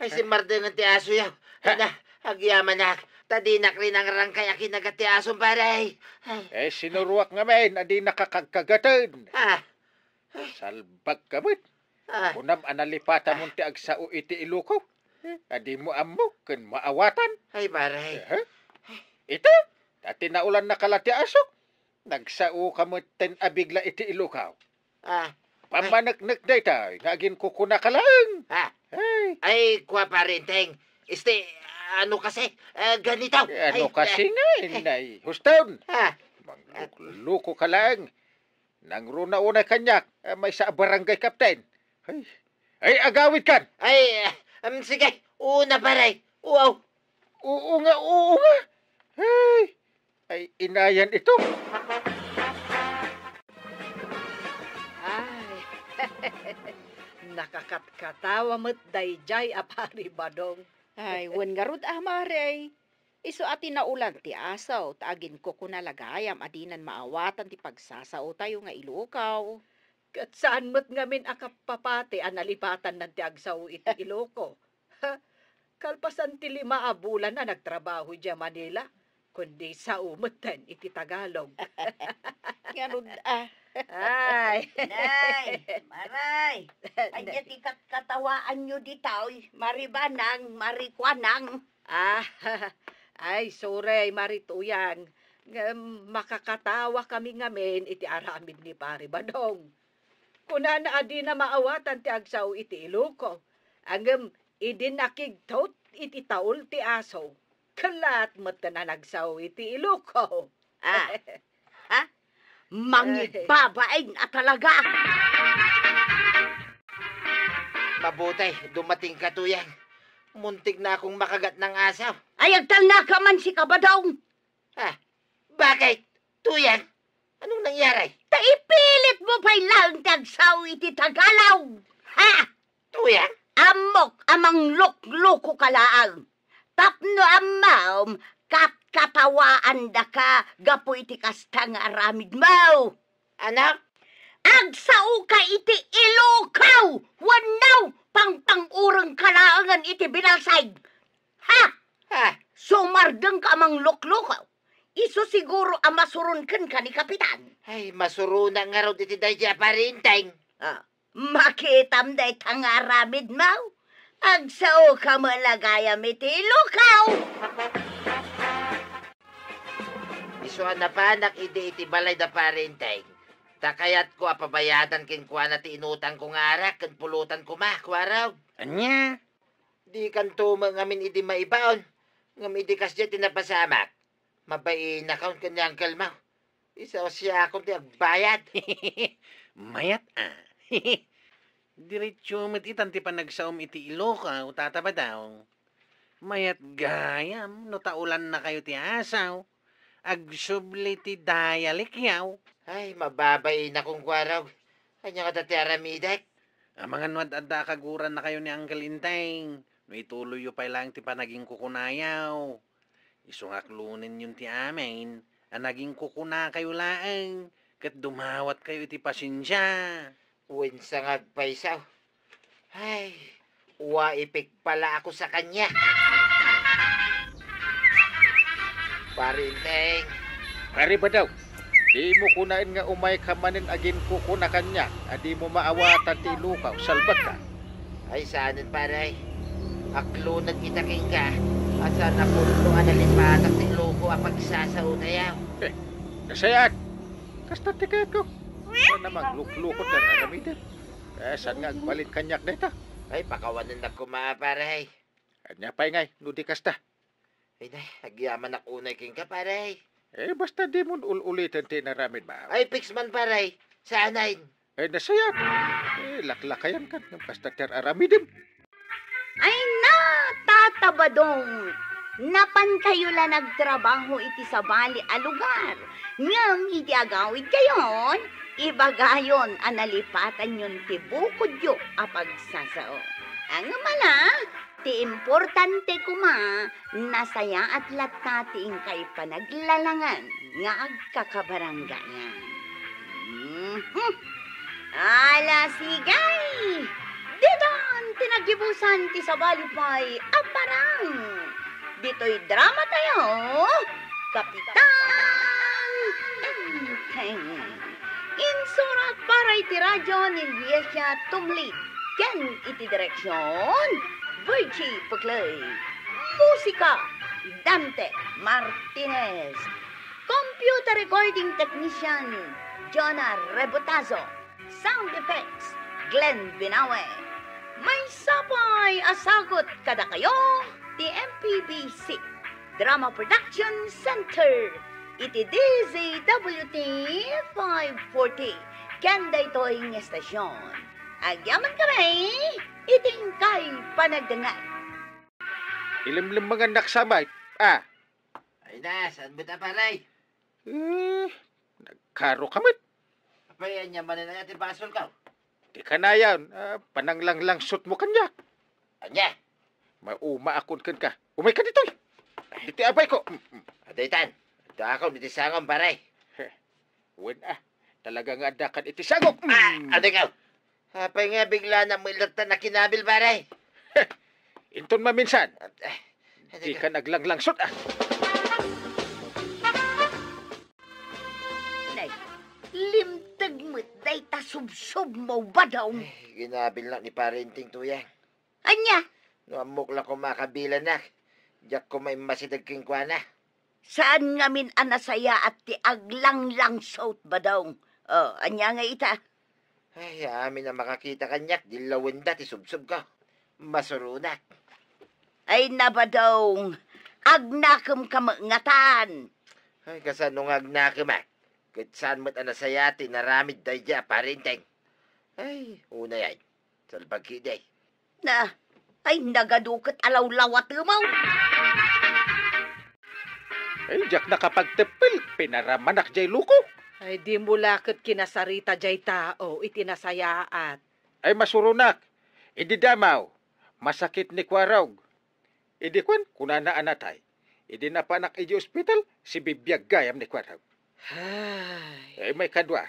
Ay, simmardengan ti asoyaw. Ha? Ay na, agyamanak. Ta dinak rinangrangkay a kinagat ti asom, pare. Ay. Eh, sinuruak ngamin a dinaka kagkagatan. Ah. Salbag ka met. Ah. Kunam a nalipatamon ti agsao iti Ilokaw. A dimo ammo ken maawatan. Ay, pare. Eh, ha? Ita, ta tinaulannaka la ti asok. Nagsaoka metten a bigla iti Ilokaw. Ah. Pammaneknek dayta nga aginkukunaka laeng. Ah. Ay. Ay, kua, Pare Inteng. Este, ano kasi? Ah, ganito. Eh, ano Ay, kasi ah. nga, inay? Huston. Ah. Manglukluko ka laeng. Nangruna unay kaniak, ah, maysa a barangay captain. Ay. Ay, agawid kan. Ay, ah, um, sige. Una, pare. Wow. Oo nga, oo nga. Ay, ay, inayan ito. Ay, nakakatkatawa met daydiay a Pari Badong. Ay, wen ngarud a, Mare. Isu a tinaolan ti asaw, ta aginkukuna la gayam a dinan maawatan ti pagsasaotayo nga ilukaw. Ket saan met ngamin a kapapati a nalipatannan ti agsao iti iluko. Kalpasan ti lima a bulan a nagtrabaho idiay Manila, kundi sao metten iti Tagalog. Ngarud a. Ay. Nay, Maray, ania ti katkatawaanyo ditoy? Maribanang, marikuanang. Ah, ay, sorry, Mari Tuyang. Ngem makakatawa kami ngamin iti aramid ni Pari Badong. Kunana a dina maawatan ti agsao iti iluko. Ngem idi nakigtot iti taol ti aso, kellat metten a nagsao iti iluko. Ah, ha? Mangigbabain a talaga! Mabuti, dumatingka, Tuyang. Muntikna akong makagatnang asaw. Ay, agtalnaka man, Pari Badong! Ah, bakit? Tuyang, anong nangyari? Ta ipilitmo pay laeng ti agsao iti Tagalog! Ha? Tuyang? Ammok a mangluklukoka laeng. Tapno ammom, katkatawaandaka gapu iti kasta nga aramidmo. Ano? Agsaoka iti ilukaw wenno pangpang-orengka laengen iti binalsig. Ha? Ha? Sumardengka a mangluklukaw. Isu siguro a masuron kenka ni Kapitan. Ay, masuronak ngarud iti daydiay a Pari Enteng. Ah, makitam dayta nga aramidmo. Agsaoka met la gayam iti ilukaw. Isu a napanak idi iti balay da Pari Enteng, ta kayatko a pabayadan kenkuana ti inutangko nga arak ken pulutan koma, kuarog. Ania? Dikanto met ngamin idi maibaon, ngem idi kasdiay ti napasamak, mabainakon ken ni Uncle Mau. Isu a siakon ti agbayad. Mayat a. Diretso met itan ti panagsaom iti ilukaw, Tata Badong. Mayat gayam no taolannakayo ti asaw. Agsubli ti dayalekyaw. Ay, mababainakon, kuarog. Ania ngata ti aramidek? Amangan no ad-adda a kagurannakayo ni Uncle Enteng, no ituloyyo pay laeng ti panagingkukunayaw. Isu nga aklonenyon ti amin a nagingkukunakayo laeng ket dumawatkayo iti pasensia. Wen sa nga agpayso. Ay, wa ipikpalaak sa kania. Pari Enteng. Pari Badong, dimo kunaen nga umayka manen aginkukuna kaniak a dimo maawatan ti ilukaw, salbagka. Ay, saanen, pare. Aklonek ita kenka, a saan a pudno a nalipatak ti iluko a pagsasaotayo. Eh, nasayaat. Kasta ti kayatko. Saan a manglukluko ti aramidem. Eh, saan nga agbalin kaniak dayta? Ay, pakawanennak koma, pare. Ania pay ngay, no di kasta? Ay, nay, agyamanak unay kenka, pare. Eh, basta dimon ul-uliten ti inaramidmo. Ay, fix man, pare. Saanen? Eh, nasayaat. Eh, laklakayankan ngem kasta ti ar-aramidem. Ay na, Tata Badong! Napankayo la nagtrabaho iti sabali a lugar. Ngem idi agawidkayon, ibagayon a nalipatanyon ti bukodyo a pagsasao. Ngem ala, ti importante koma, nasayaat latta ti inkay panaglalangan nga agkakabaranggayan. Mhm. Ala, sige! Ditan ti naggibusan ti sabali pay a parang. Ditoy drama tayo, Kapitan Enteng. Insurat para iti radyo ni Liesia Tumlid ken iti direksion, Virgie Puclay. Musika, Dante Martinez. Computer recording technician, Jonah Rebotazo. Sound effects, Glenn Binawe. Maysa pay a sagut kadakayo ti M P B C Drama Production Center iti D Z W T five forty ken daytoy nga estasion. Agyaman kami iti inkay panagdengngeg. Ilimlimangannak sa may. Ah. Ay na, saan mo ta, pare? Eh, nagkaroka met. Apay, ania manen aya ti basolko? Ti kanayon, ah, pananglanglangsotmo kaniak. Ania? Maumaakon kenka. Umayka ditoy. Ditoy abayko. Mm, mm. Adaytan. Adda ako ditoy sangom, pare. Heh. Wen, ah. Talaga nga addakan iti sangok. Ah, mm. Adayko. Apay nga bigla na mo ilattan a kinabil, pare? Heh. Inton maminsan. Ah, adayko. Dika naglanglangsot, ah. Nay, limteg met dayta subsubmo, Badong. Eh, ginabilnak ni Pare Enteng, Tuyang. Ania? No ammok la koma a kabilannak, diak koma immasideg kenkuana. Saan ngamin a nasayaat ti aglanglangsot, Badong? O, ania ngay ita? Ay, amin a makakita kaniak, dillawenda ti subsubko. Masuronak. Ay, na, Badong, agnakemka met ngatan. Ay, kasano nga agnakemak? Ket saan met a nasayaat ti inaramid daydiay a Pare Enteng. Ay, unay ay. Salbag ketdi. Na, ay, nagadu ket a lawlawatemaw. Ay, diak nakapagteppel, pinaramanak diay loko. Ay, dimo la ket kinasarita diay tao iti nasayaat. Ay, masuronak, idi damaw, masakit ni Kuarog. Idi kuan, kunana a natay. Idi napanak idiay ospital, sibibiag gayam ni Kuarog. Ay. Ay, maikadua,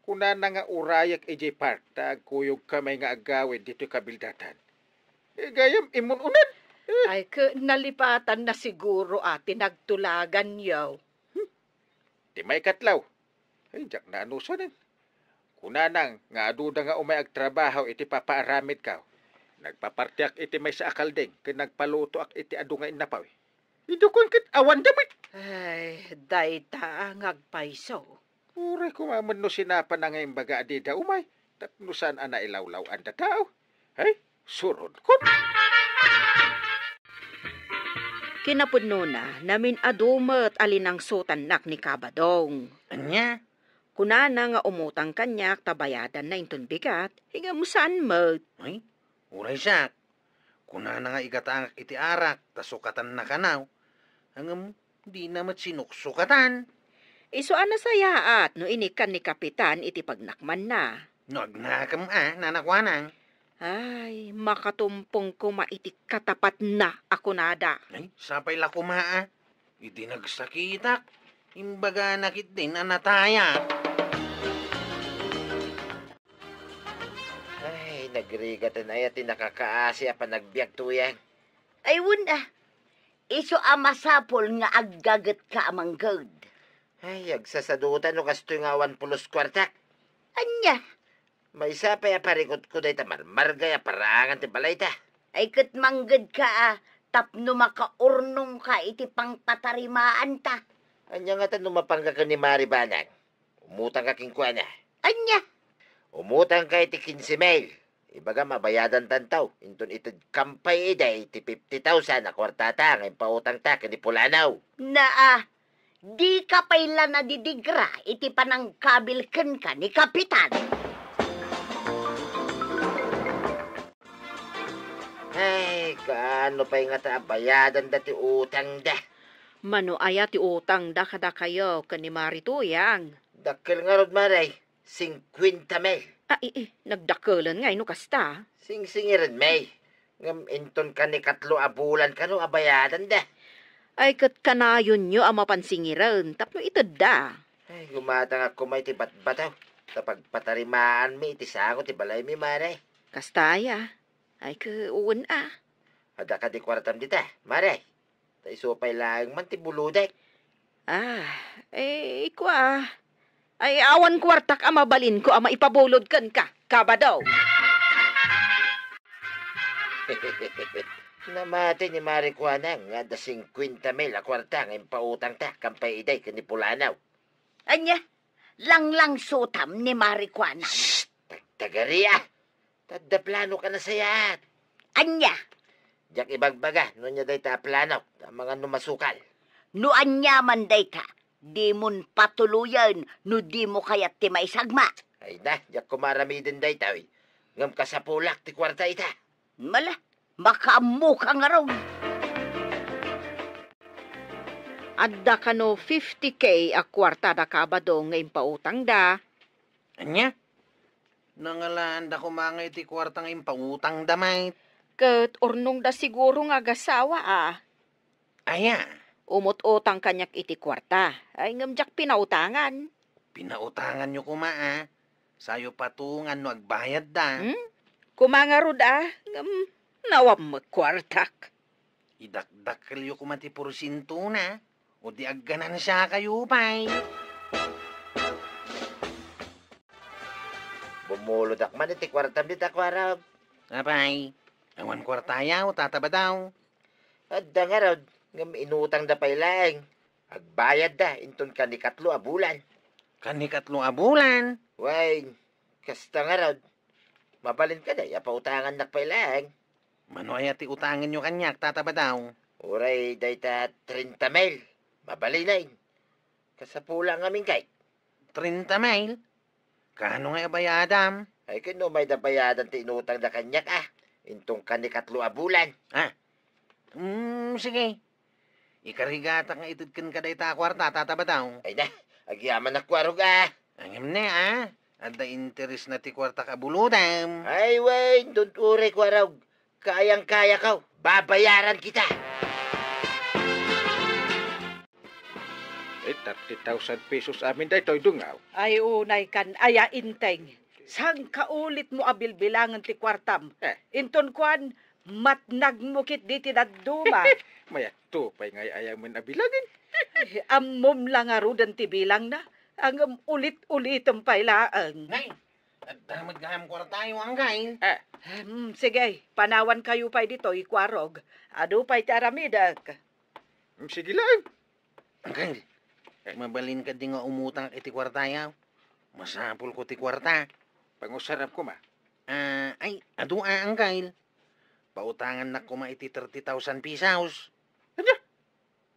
kunana nga urayek idiay park ta agkuyogka may nga agawid ditoy kabildatan. Eh, gayam, immun-unan. Eh. Ay, ke, nalipatanna siguro a ti nagtulaganyo. Hmm. Ti maikatlo, ay, diak naanusanen. Kunana nga aduda nga umay agtrabaho iti papaaramidko. Nagpapartiak iti maysa a kalding ken nagpalutoak iti adu nga innapaw. Idi kuan ket awanda met. Ay, dayta nga agpayso. Uray koma met no sinapana nga imbaga a dida umay, tapno saan a nailawlaw-an ta tao. Ay, suronkon. Kinapudnona, namin-adu met a linangsotannak ni Kabadong. Ania? Kunana nga umutang kaniak ta bayadanna inton bigat, ngem saan met. Ay, uray siak. Kunana nga igatangak iti arak ta sukatanna kanaw. Ngem dina met sinuksukatan. Isu a nasayaat no inikkan ni Kapitan iti pagnakmanna. No agnakem a, nanakuanang. Ay, makatumpong koma iti katapatna a kunada. Ay, sapay la koma a. Iti nagsakitak, imbagana ketdin a natayat. Ay, nagrigaten aya ti nakakaasi a panagbiag, Tuyang. Ay, wen a. Isu a masapul nga aggagetka a mangged. Ay, agsasaduta no kastoy nga awan pulos kuartak. Ania? Maysa pay a parikutko dayta marmargay a paraangan ti balayta. Ay, ket manggedka a tapno makaurnongka iti pangpatarimaanta. Ania ngata no mapangka ken ni Mari Banag? Umutangka kenkuana. Ania? Umutangka iti kinse mil. Ibagam a bayadantanto inton ited kampay iday ti fifty thousand a kuartata nga impautangta ken ni Pulanaw. Naa, dika pay la nadidigra iti panangkabil kenka ni Kapitan. Ay, kaano pay ngata a bayadanda ti utangda? Mano aya ti utangda kadakayo ken ni Mari Tuyang? Dakkel ngarud, Mari. Singkuenta mil. Ah, ii, nagdakkelan ngay no kasta. Singsingirenmi. Ngem inton kanikatlo a bulan kano a bayadanda. Ay, ket kanayonyo a mapan singiren tapno itedda. Ay, gumatangak koma iti batbataw ta pagpatarimaanmi iti sango ti balaymi, Mari. Kasta aya? Ay, ke, wen a. Adda kadi kuartam dita, Mari? Ta isu pay laeng man ti bulodek. Ah, eh, kua. Ay, awan kuartak a mabalinko a maipabulod kenka, Kabado. Namati ni Mari Kuanang nga adda singkuenta mil a kuarta nga impautangta kampay iday ken ni Pulanaw. Ania? Langlangsotam ni Mari Kuanang? Shh! Tagtagaria! Ta adda planok a nasayaat. Ania? Diak ibagbaga no ania dayta a planok, ta amangan no masukal. No ania man dayta, dimon patuloyen no dimo kayat ti maisagma. Ay na, diak koma aramiden daytoy. Ngem kasapulak ti kuarta ita. Mala, makaammoka ngarud. Adda kano fifty K a kuartada, Kabadong, nga impautangda. Ania? Nangalaanda koma nga iti kuarta nga impautangda, met. Ket urnongda siguro nga agasawa, a. Aya? Umut-utang kaniak iti kuarta. Ay, ngem diak pinautangan. Pinautanganyo koma, a. Sayo patungan no agbayadda. Hmm? Koma ngarud, a, ngem nawammek kuartak. Idakdakkelyo koma ti porsientona, o di agganansiakayo pay. Bumulodak man iti kuartam dita, Kuarog. Apay, awan kuartayaw, Tata Badaw? Adda ngarud, ngem inutangda pay laeng. Agbayadda inton kanikatlo a bulan. Kanikatlo a bulan? Wen, kasta ngarud. Mabalin kadi a pautangannak pay laeng? Mano aya ti utangenyo kaniak, Tata Badaw? Uray dayta trenta mil. Mabalinen. Kasapulan ngamin kay. Trenta mil? Kaano nga ibayadam? Ay, ken no mayda bayadan ti inutangda kaniak, a. Inton kanikatlo a bulan. A? Mm, sige. Ikarigatak nga ited kenka dayta a kuarta, Tata Badaw. Ay na, agyamanak, Kuarog, a. Ngem ne, a. Adda interesna ti kuartak a bulodam. Ay, wen, don't worry, Kuarog. Kayang-kayako. Babayaran kita. Eh, thirty thousand pesos amin daytoy, Dungaw. Ay, unay kan aya, Enteng. Saan ka ulit mo a bilbilangen ti kuartam? Eh. Inton kuan, matnag mo ketdi ti dadduma. Mayat to pay nga ay-ayaw men a bilangen. Ay, ammom la ngaruden ti bilangna, ngem ulit-ulitem pay laeng. Nay, adda met gayam kuartayo, Anggail. Ah. Hmm, sige, panawankayo pay ditoy, Kuarog. Adu pay ti aramidek. Hmm, sige laeng. Anggail, eh, mabalin kadi nga umutang iti kuartayo? Masapulko ti kuarta. Pangusarem koma. Ah, ay, adu a, Anggail. Pautangannak koma iti thirty thousand pesos. Ania?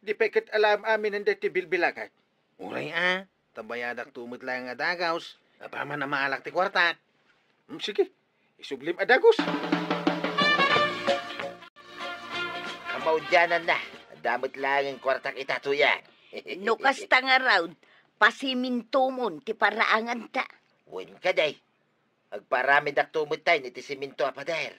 Di pay ket alaem aminen daytoy bilbilangak? Uray a, ta bayadakto met laeng a dagaws, apaman a maalak ti kuartak. Hmm, sige. Isublim a dagus. Kamaudiananna, adda met laengen kuartak ita, Tuyang. No kasta ngarud, pasimintomon ti paraanganta. Wen kadi, agparamidakto metten iti siminto a pader.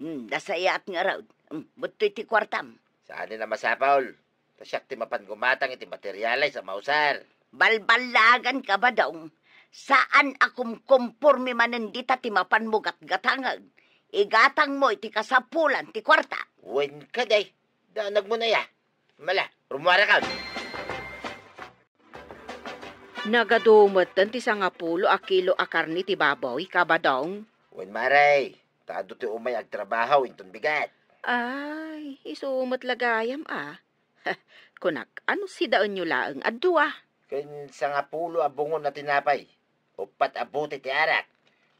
Hmm, nasayaat ngarud. Hmm, bettoy ti kuartam. Saanen a masapul. Ta siak ti mapan gumatang iti materiales a mausar. Balballaganka, Badong. Saan a kumkomporme manen dita ti mapanmo gatgatangen. Igatangmo iti kasapulan ti kuarta. Wen kadi, danagmon aya. Mala, rummuarakon. Nagadu metten ti sangapulo a kilo a karne ti baboy, Kabadong. Wen, Mare, ta adu ti umay agtrabaho inton bigat. Ay, isu met la gayam a. Kunak, ano sidaenyo laeng a dua? Ken sangapulo a bungon a tinapay, uppat a bote ti arak,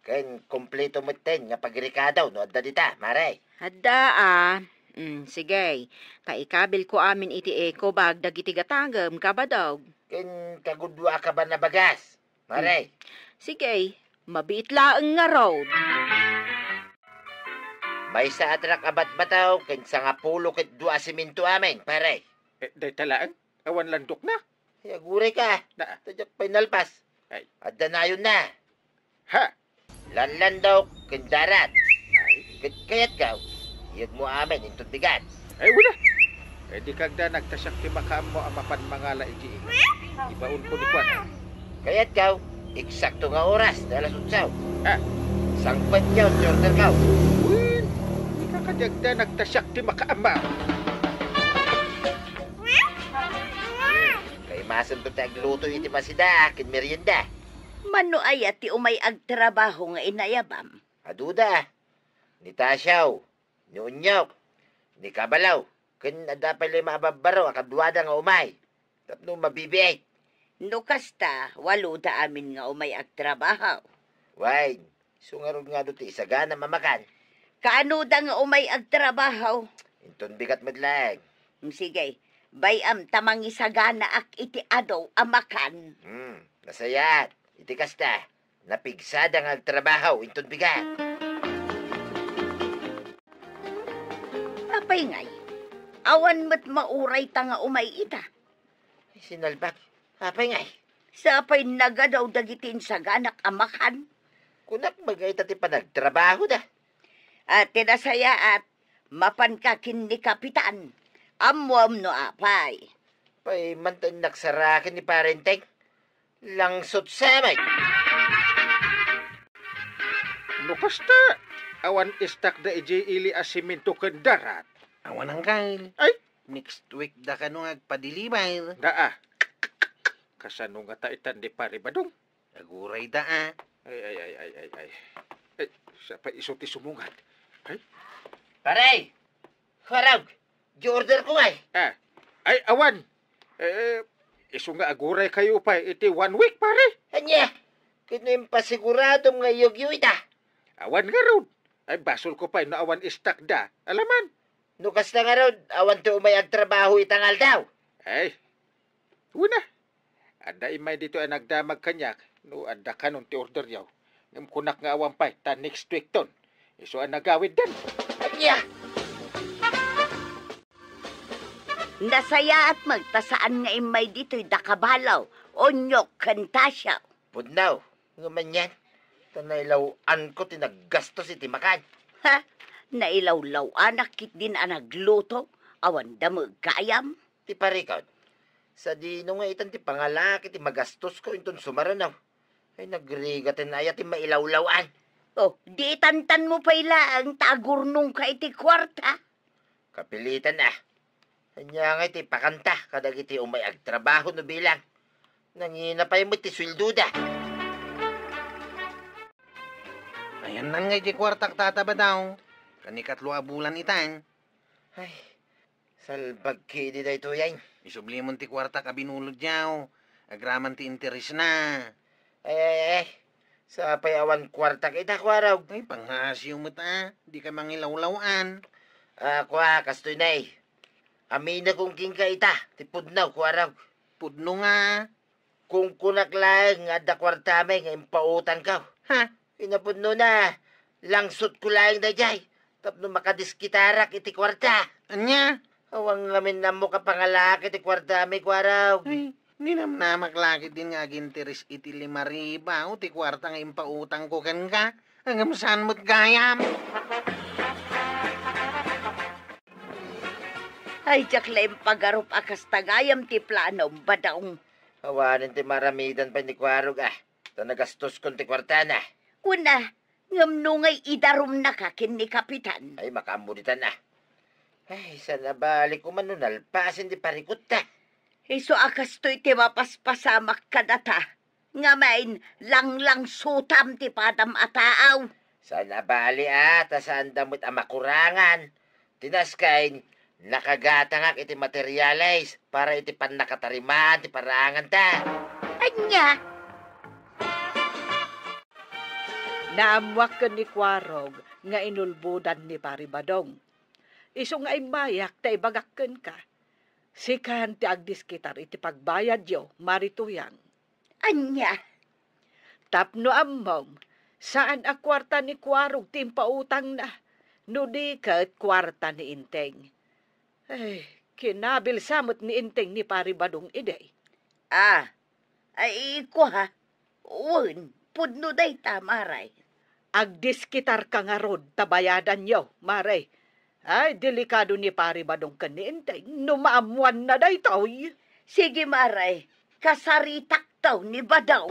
ken kompleto metten nga pagrekado no adda dita, Mare. Adda a. Mm, sige. Ta ikabilko amin iti eco bag dagiti gatangem, Kabadog. Ken kagudua a kaban a bagas, Mare. Hmm. Sige, mabiit laeng ngarud. Maysa a trak a batbataw ken sangapulo ket dua a semento amin, pare. Eh, dayta laeng? Awan landokna? Ay, agurayka. Na. Ta diak pay nalpas. Ay. Adda nayonna. Ha? Lanlandok ken darat. Ay. Ket kayatko, iyegmo amin inton bigat. Ay, wala. Eh, di kagdanag ta siak ti makaammo a mapan mangala iti ina. Ibaonko ni kuan. Kayatko, eksakto nga oras ti alas otso. Ah. Sangpetko ti orderko. Wen, di ka kadi agdanag ta siak ti makaammo. Kaimasento ti agluto iti masida ken merienda. Mano aya ti umay agtrabaho nga inayabam? Aduda. Ni Tasiaw, ni Unyok, ni Kabalaw, ken adda pay lima a babbaro a kaduada nga umay tapno mabibiit. No kasta, waloda amin nga umay agtrabaho. Wen, isu ngarud nga adu ti isaganam a makan. Kaanoda nga umay agtrabaho? Inton bigat met laeng. Mm, sige, bay-am ta mangisaganaak iti adu a makan. Hmm, nasayaat. Iti kasta, napigsada nga agtrabaho inton bigat. Apay ngay, awan met maurayta nga umay ita. Sinalbag. Apay ngay? Sapay nagadaw dagiti insaganak a makan. Kunak magayta ti panagtrabahoda. Ati nasayaat, mapanka ken ni Kapitan. Ammoam no apay. Pay manten naksaraken ni Parenteng. Langsot samay. No kasta, awan istak da ijay ili a simento ken darat. Awan anggal. Ay, next week da kano nga agpadeliver. Daa. Kasano nga ta itan ni Pare Badong? Aguray da, a. Ay, ay, ay, ay, ay, ay. Ay, siya pa iso ti sumungad. Ay. Pare! Kuarog! Di order ko ngay. Ah. Ay, awan. Eh, iso nga aguray kayo pa iti one week, pare. Anya? Kino impasiguradom nga iyugyo ita? Awan ngarud. Ay, basol ko pay no awan istak da. Alaman. No kasta ngarud, awan ti umay agtrabaho ita nga aldaw. Ay, una. Adda immay ditoy a nagdamag kaniak no adda kanon ti orderyo. Ngem kunak nga awan pay ta next week ton. Isu a nagawiddan. Ania? Nasayaat met ta saan nga immay ditoy da Kabalo, Onyok, ken Tasio. Pudno, ngem anian, ta nailaw-anko ti naggastos iti makan. Ha? Nailawlaw-anak ketdin a nagluto, awan da met gayam? Ti parikut, sadino nga itan ti pangalak iti magastosko inton sumaruno? Ay, nagrigaten aya ti mailawlaw-an. Oh, di itantanmo pay laeng ta agurnongka iti kuarta? Kapilitan a. Ania ngay ti ipakanta kadagiti umay agtrabaho no bilang? Nangina pay met ti sueldoda. Ayannan ngay ti kuartak, Tata Badong. Kanikatlo a bulan itan. Ay, salbag ketdi daytoy ay. Isublimon ti kuartak a binulodyo. Agraman ti interesna. Ay, ay, ay. Sapay awan kuartak ita, Kuarog. Ay, pangngasiw met a. Dika mangilawlaw-an. A, kua, kastoy nay. Aminakon kenka ita, ti pudno, Kuarog. Pudno nga? Kunkunak laeng nga adda kuartami nga impautangko. Ha? Kinapudnona, langsotko laeng daydiay tapno makadiskitarak iti kuarta. Ania? Awan ngamin ammo kapangalak iti kuartami, Kuarog. Ay, ninamnamak la ketdin nga aginteres iti lima ribu ti kuarta nga impautangko kenka. Ngem saan met gayam? Ay, diak la impagarup a kasta gayam ti planom, Badong. Awanen ti maaramidan pay ni Kuarog, a. Ta nagastoskon ti kuartana. Kuna, ngem no ngay idarumnaka ken ni Kapitan? Ay, makaammo ditan a. Ay, saan a bali koma no nalpasen ti parikutta. Isu a kastoy ti mapaspasamak kadata. Ngamin, langlangsutam ti padam a taaw. Saan a bali a, ta saanda met a makurangan. Ti naskay, nakagatangak iti materiales para iti pannakatarimaan ti paraanganta. Ania? Naammoak ken ni Kuarog nga inulbodan ni Pari Badong. Isu nga immayak ta ibagak kenka. Sikan ti agdiskitar iti pagbayadyo, Mari Tuyang. Ania? Tapno ammom, saan a kuarta ni Kuarog ti impautangna, no di ket kuarta ni Enteng. Ay, kinabilsa met ni Enteng ni Pari Badong idi. A, ay, kua, wen, pudno dayta, Mare. Agdiskitarka ngarud ta bayadanyo, Mare. Ay, delikado ni Pari Badong ken ni Enteng no maammoanna daytoy. Sige, Mare, kasaritakto ni Badong.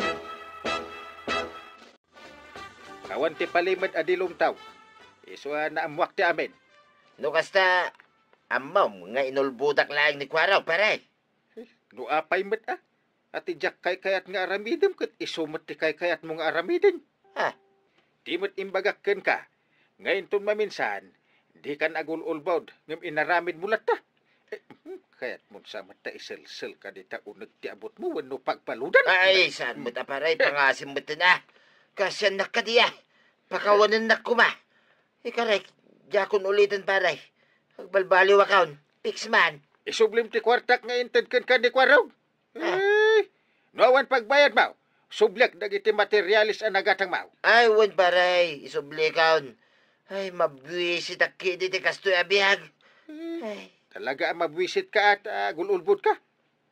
Awan ti palimed a dilumtaw. Isu a naammoak ti amin. No kasta, ammom nga inulbodak laeng ni Kuarog, pare. No apay met a, a ti diak kaykayat nga aramidem ket isu met ti kaykayatmo nga aramiden. Ha? Di met imbagak kenka, nga inton maminsan, dikan agul-ulbod ngem inaramidmo latta. Eh, hmm, kayatmon sa met ta iselselka dita uneg ti abutmo wenno pagbaludan? Ay, saan met a, pare, pangasim met a. Kasiannak kadi a. Pakawanennak koma. Ikarek, diakon uliten, pare. Agbalbaliwakon. Fix man. Isublim ti kuartak nga inted kenka ni Kuarog. Ah. Eh, no awan pagbayadmo, subliak dagiti materialis a nagatangmo. Ay, wen, pare, isublikon. Ay, mabuisitak kidi ti kastoy a biag. Eh, ay. Talaga a mabuisitka at, ah, agul-ulbodka.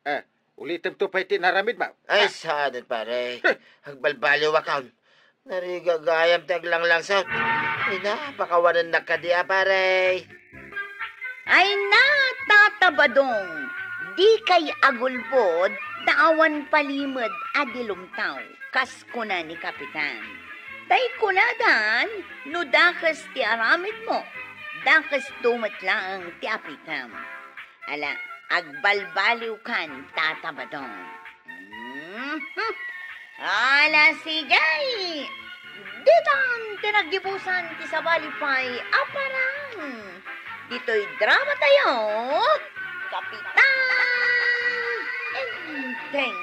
Ah, Ulitemto pay ti inaramidmo. Ay, saanen, pare. Agbalbaliwakon. Narigat gayam ti aglanglangsot. Ay na, pakawanennak kadi a, pare. Ay na, Tata Badong, dikay agulbod ta awan palimed a dilumtaw, kas kuna ni Kapitan. Tay kunadan, no dakes ti aramidmo, dakesto met laeng ti apitem. Ala, agbalbaliwkan, Tata Badong. Mhm. Ala, sige! Ditan ti naggibusan ti sabali pay a parang. Ditoy drama tayo, Kapitan Enteng.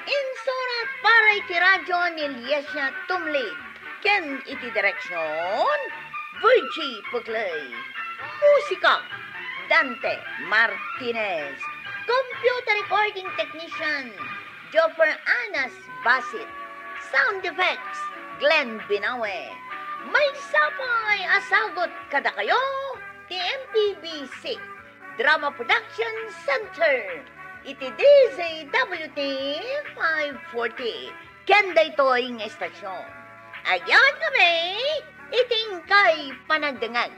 Insurat para iti radyo ni Liesia Tumlid. Ken iti direksion, Virgie Puclay. Musika, Dante Martinez. Computer recording technician, Joffer Anas Basit. Sound effects, Glenn Binawe. Maysa pay a sagut kadakayo ti M P B C Drama Production Center iti D Z W T five forty. Ken daytoy nga istasyon, agyaman kami iti inkay panagdengngeg.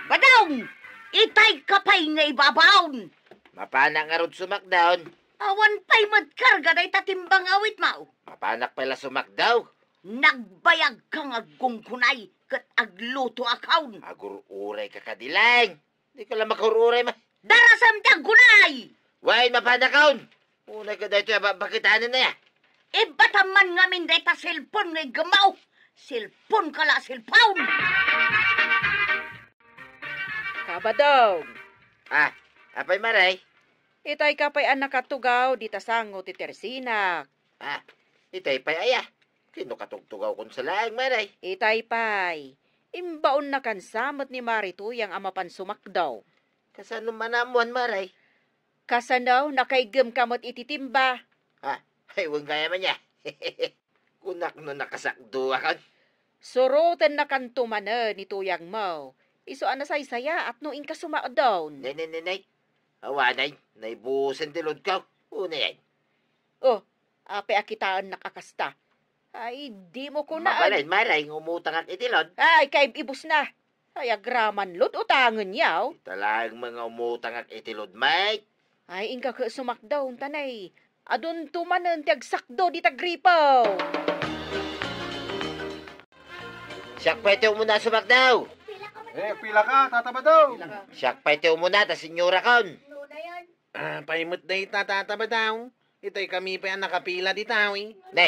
Badong! Itay ka pay nga ibabaon! Mapanak ngarud sumakdaw. Awan pay met karga dayta timbang awitmo. Mapanak pay la sumakdaw. Nagbayag ka nga agkungkunay ket aglutoakon. Agur-uray ka kadi laeng. Dika la makur-uray ma. Darasem ti agkunay! Wen, mapanakon! Unay ka daytoy a ba-, bakitanen na ya. Ibatam man ngamin dayta cellphone nga iggemmo. Cellphone ka la, cellphone! Kabadong! Ah, apay, Maray? Itay ka pay a nakatugaw dita sango ti tersinak. Ah, itay pay aya? Ken no katugtugawkon sa laeng, Maray. Itay pay. Imbaonnakan sa met ni Mari Tuyang a mapan sumakdaw. Kasano man ammoan, Maray? Kasano, nakaiggem ka met iti timba? Ah, ay, wen gayam aya. Kunak no nakasakduakon. Surotennakanto manen ni tuyangmo. Isu a nasaysayaat no inka sumakdaw. Nay, nay, nay, nay. Awanay, naibusen ti loadko. Unayen. Oh, apay a kitaennak a kasta? Ay, dimo kunaan. Mabalin, Maray, nga umutangak iti load. Ay, kaib-ibusna. Ay, agraman load utangen yaw. Ita laeng met nga umutangak iti load, Mike. Ay, inka ket sumakdaw, untanay. Adunto manen ti agsakdo dita gripo. Siak pay ti umuna a sumakdaw. Eh, pila ka, Tata Badaw? Siak pay ti umuna ta senyorakon. Ah, pay met dayta, Tata Badaw. Itay kami pay a nakapila dita, eh. Ne,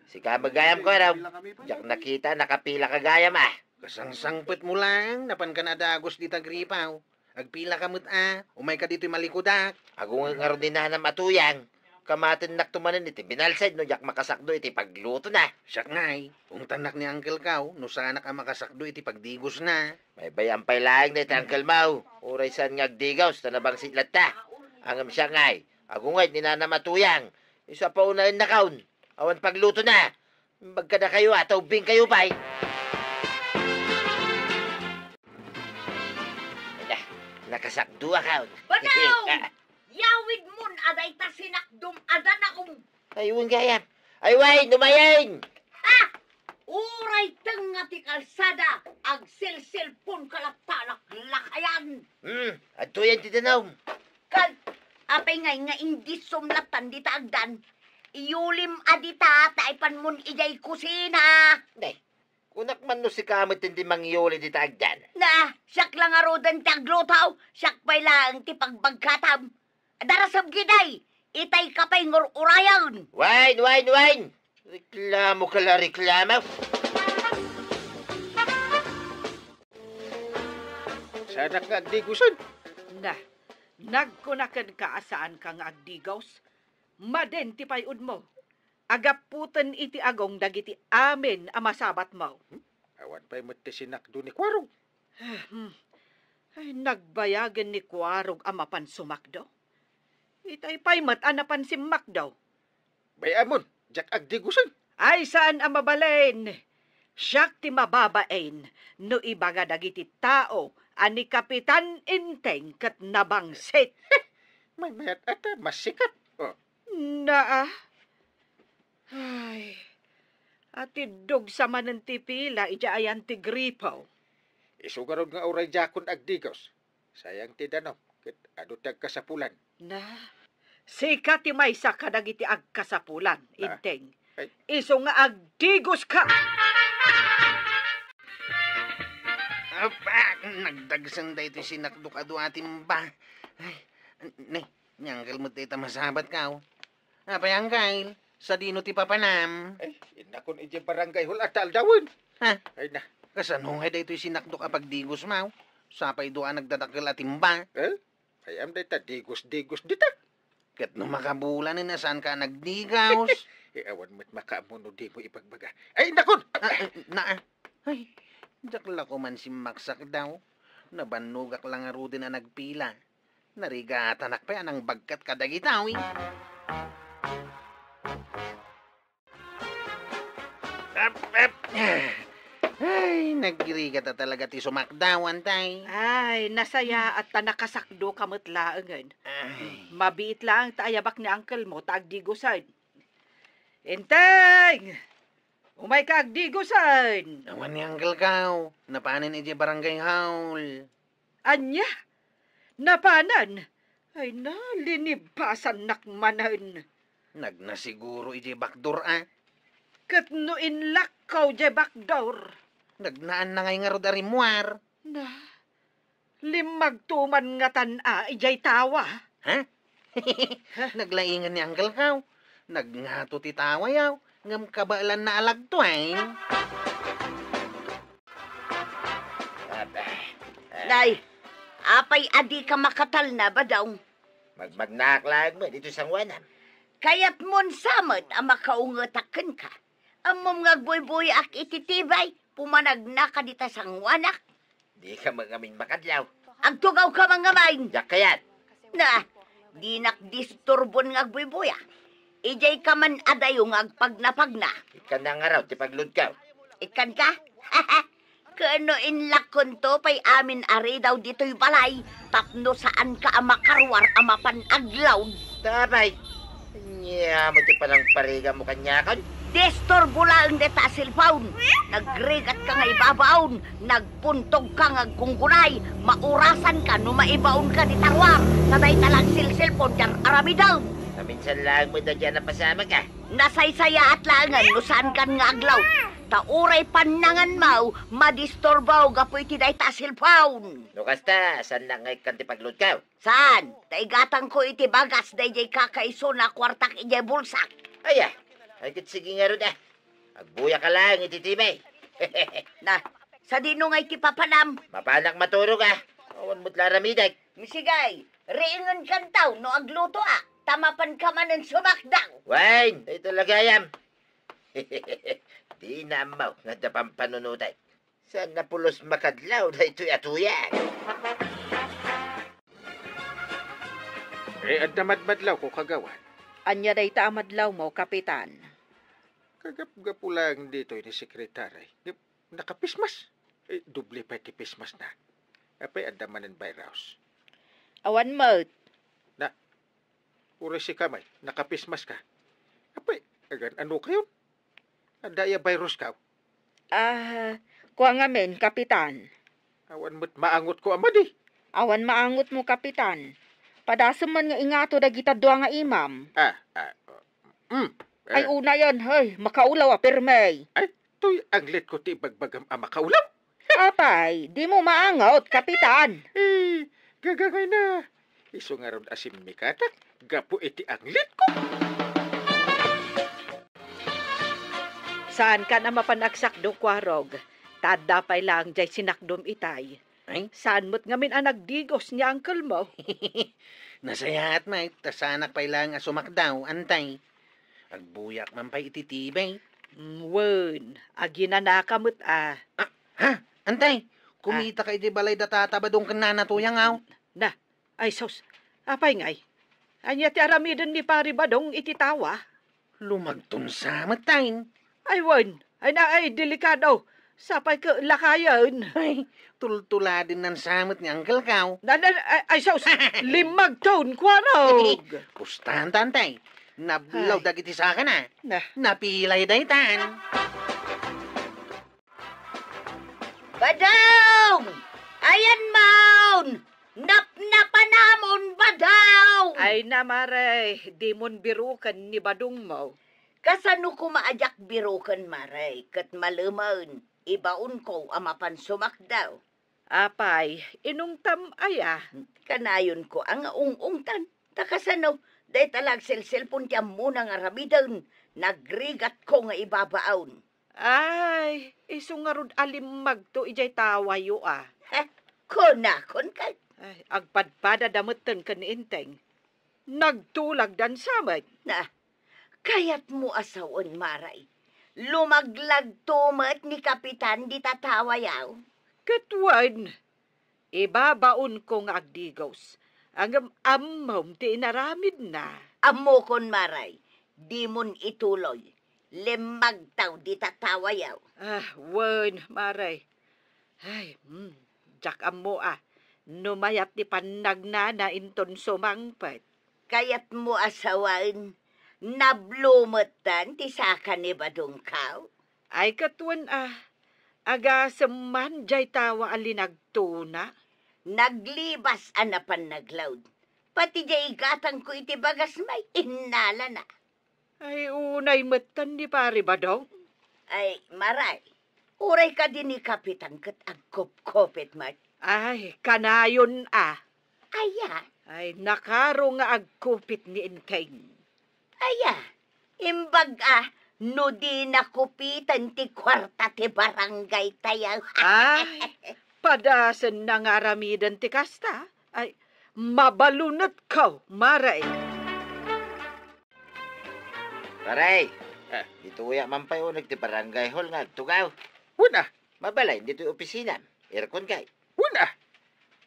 sika met gayam, Kuarog. Diak nakita a nakapila ka gayam, ah. Kasangsangpetmo laeng, napanka a dagus dita gripo. Agpila ka met a, umayka ditoy malikudak. Agunget ngarud ni nanam a tuyang, kamatennakto manen iti binalsad no diak makasakdo iti paglutona. Siak ngay, ungtannak ni Uncle Kao no saanak a makasakdo iti pagdigosna. Maybay-am pay laeng dayta Uncle Mao, uray saan nga agdigos ta nabangsit latta. Ngem siak ngay, agunget ni nanam a tuyang, isu a paunaennakon, awan paglutona. Imbag kadakayo a, ta ubbingkayo pay. Ala, nakasakduakon. Badaw! Ah. Yawidmon a dayta sinakdom a danaom. Ay, wen gayam. Ay, wen, umayen! Ah! Uray tengnga ti kalsada, agselselponka latta a laklakayan. Hmm, adtoyen ti danaom. Ket apay ngay nga indisom lattan dita agdan? Iyolim a dita ta ipanmon idiay kusina. Nay, kunak man no sika met ti mangiyoli dita agdan. Na, siak la ngaruden ti agluto, siak pay laeng ti pagbagkatam. Darasem gidi, itay ka pay ngur-urayen. Wen, wen, wen! Reklamoka la, reklamo. Saanak nga agdigosen. Na, nagkuna kenka a saanka nga agdigos? Madin ti pay-odmo. Agaputen iti agong dagiti amin a masabatmo. Hmm? Awan pay met ti sinakdo ni Kuarog. Hmm. Ay, nagbayagen ni Kuarog a mapan sumakdo. Itay pay met a napan simmakdo. Bay-amon, diak agdigosen. Ay, saan a mabalin. Siak ti mababain no ibaga dagiti tao a ni Kapitan Enteng ket nabangsit. Maymayat a ta, masikat. Oh. Naa. Ay, atiddog sa manen ti pila idiay ayan ti gripo. Isu ngarud nga uray diakon agdigos. Sayang ti danum, ket adu ti agkasapulan. Na, sika ti maysa kadagiti agkasapulan, ah, Inteng. Ay. Isu nga agdigoska! Apa, nagdagsen daytoy sinakdok a dua a timba. Ay, ne, ni Angkel met dayta masabat ka, oh. Apay, Angkel? Sadino ti papanam? Ay, innakon idiay barangay hall a ta aldawen. Ha? Ay na. Kasano ngay daytoy sinakdok a pagdigos, maw? Sapay dua a nagdadakkel a timba. Eh? Ay, am dayta digos-digos dita. Ket no makabulanen a saanka a nagdigos? Eh, awan met makaammo no dimo ibagbaga. Ay, innakon! Ah, ah, na, ah. Ay, diak la koman simmaksak daw. Nabannogak la ngaruden a nagpila. Narigatanak pay a nangbagkat kadagitawi. Ep, ep. Ay, nagrigata talaga ti sumakdaw, Antay. Ay, nasayaat ta nakasakdoka met laengen. Ay. Mabiit laeng ta ayabak ni angkelmo ta agdigosen. Inteng! Umayka agdigosen! Awan ni angkelko. Napanen idiay barangay hall. Ania? Napanen? Ay na, linibasannak manen. Nagna siguro idiay bakdor, a. Ket no inlakko idiay bakdor? Nagnaanna ngay ngarud a rimmuar. Na, limmagto man ngatan a idiay tawa. Ha? Naglaingen ni angkelko. Nagngato ti tawa, yaw, ngem kabaelanna a lagtueng. Nay, apay a dika makatalna, Badong? Magmagnaak laeng met iti sangoanam. Kayatmon sa met a makaungetak kenka. Ammom nga agbuybuyaak iti tibay, pumanagnaka dita sangoanak. Dika met ngamin makadlaw. Agtugawka man ngamin. Diak kayat. Na, dinak disturbon nga agbuybuya. Idiayka man adayo nga agpagnapagna. Ikkanna ngarud ti pagludko. Ikkanka? Ken no inlakkonto pay amin a ridaw ditoy balay, tapno saanka a makaruar a mapan aglawd. Tapay, ania met ti panangparigamo kaniakon? Disturbo laeng dayta a cellphone. Nagrigatka nga ibabaon, nagbuntogka nga aggunggunay, maurasanka no maibaonka dita ruar, ta dayta la a cellphone ti ar-aramidem. Naminsan laeng met daydiay a napasamak, a. Nasaysayaat laengen no saankan nga aglawd. Ta uray pannanganmo, madisturbo gapu iti dayta a cellphone. No kasta, saannak nga ikkan ti pagludko? Saan? Ta igatangko iti bagas daydiay kakaisuna a kuartak idiay bulsak. Aya, ay ket sige ngarud, a. Agbuyaka laeng iti tibay. Na, sadino nga iti papanam? Mapanak maturog, a. Awan met la aramidek. Misigay, riingenkanto no aglutoak, ta mapanka manen sumakdaw. Wen, dayta la gayam. Dina ammo nga adda pampanunotek. Saan a pulos makadlaw daytoy a tuyang? Eh, adda madmadlawko, kagawad. Ania dayta a madlawmo, Kapitan? Kagapgapu laeng ditoy ni Sekretary. Nakapismas. Eh, doble pay ti pismasna. Apay, adda manen virus? Awan met. Na, uray sika met, nakapismaska. Apay, agan-anokayon? Adda aya virusko? Ah, kua ngamin, Kapitan. Awan met maangotko a madi. Awan maangotmo, Kapitan. Padasem man nga ingato dagita dua nga imam. Ah, ah, mm, ay, eh. Unayen, hey, makaulaw a pirmi. Ay, toy anglitko ti ibagbagam a makaulaw? Apay, dimo maangot, Kapitan. Eh, gagangayna. Isu ngarud a simmikatak gapu iti anglitko. Saankan a mapan agsakdo, Kuarog. Ta adda pay laeng diay sinakdom itay. Ay? Saan met ngamin a nagdigos ni angkelmo? Nasayaat met, ta saanak pay laeng a sumakdaw, Antay. Agbuyak man pay iti tibay. Mm, wen, aginanaka met a. Ah, ha? Antay, kumitaka iti balay da Tata Badong ken Nana Tuyang, aw. Na, ay sus, apay ngay? Ania ti aramiden ni Pari Badong iti tawa? Lumagtonsa met, tay. Ay wen, ay na, ay delikado. Sapay ket lakayen. Ay, tultuladennan sa met ni Uncle Kao. Na, na, ay, ay, sus, limmagton, kuarog. Kustan, Tantay. Nablaw Ay. dagiti sakana. Na. Napilay daytan. Badong! Ayan maun! Napnapanamon, Badong! Ay na, Mare, dimon biruken ni Badongmo. Kasano koma a diak biruken, Mare, ket malemen, ibaonko a mapan sumakdaw. Apay, inungtam aya? Kanayonko a nga ung-ungtan. Ta kasano, dayta la agselselpon ti ammona nga aramiden, nagrigatko nga ibabaon. Ay, isu ngarud a limmagto idiay tawayo a. He, kunakon ket. Ay, agpadpadada metten ken ni Enteng. Nagtulagdan sa met. Na, kayatmo a sawen, Mare. Lumaglagto met ni Kapitan dita tawayo. Ket wen, ibabaonko nga agdigos. Ngem ammom ti inaramidna. Ammokon, Mare, dimon ituloy. Limmagtaw dita tawayo. Ah, wen, Mare. Ay, hmm, diak ammo a. No mayat ti pannagnana inton sumangpet. Kayatmo a sawen, nablo metten ti saka ni Badong Kao? Ay, ket wen a, agasem man diay tawa a linagtona. Naglibas a napan naglaud. Pati diay igatangko iti bagas may innalana. Ay, unay metten ni Pari Badong. Ay, Mare, uray kadi ni Kapitan ket agkupkupit met. Ay, kanayon a. Aya? Ay, nakaro nga agkupit ni Enteng. Aya, imbag a, no di nakupiten ti kuarta ti barangay tayo. Ay, padasenna nga aramiden ti kasta. Ay, mabalunetko, Mare. Pare, Ah. ditoya man pay uneg ti barangay hall nga agtugaw. Wen a. Mabalin ditoy opisinam. Aircon kay. Wen a.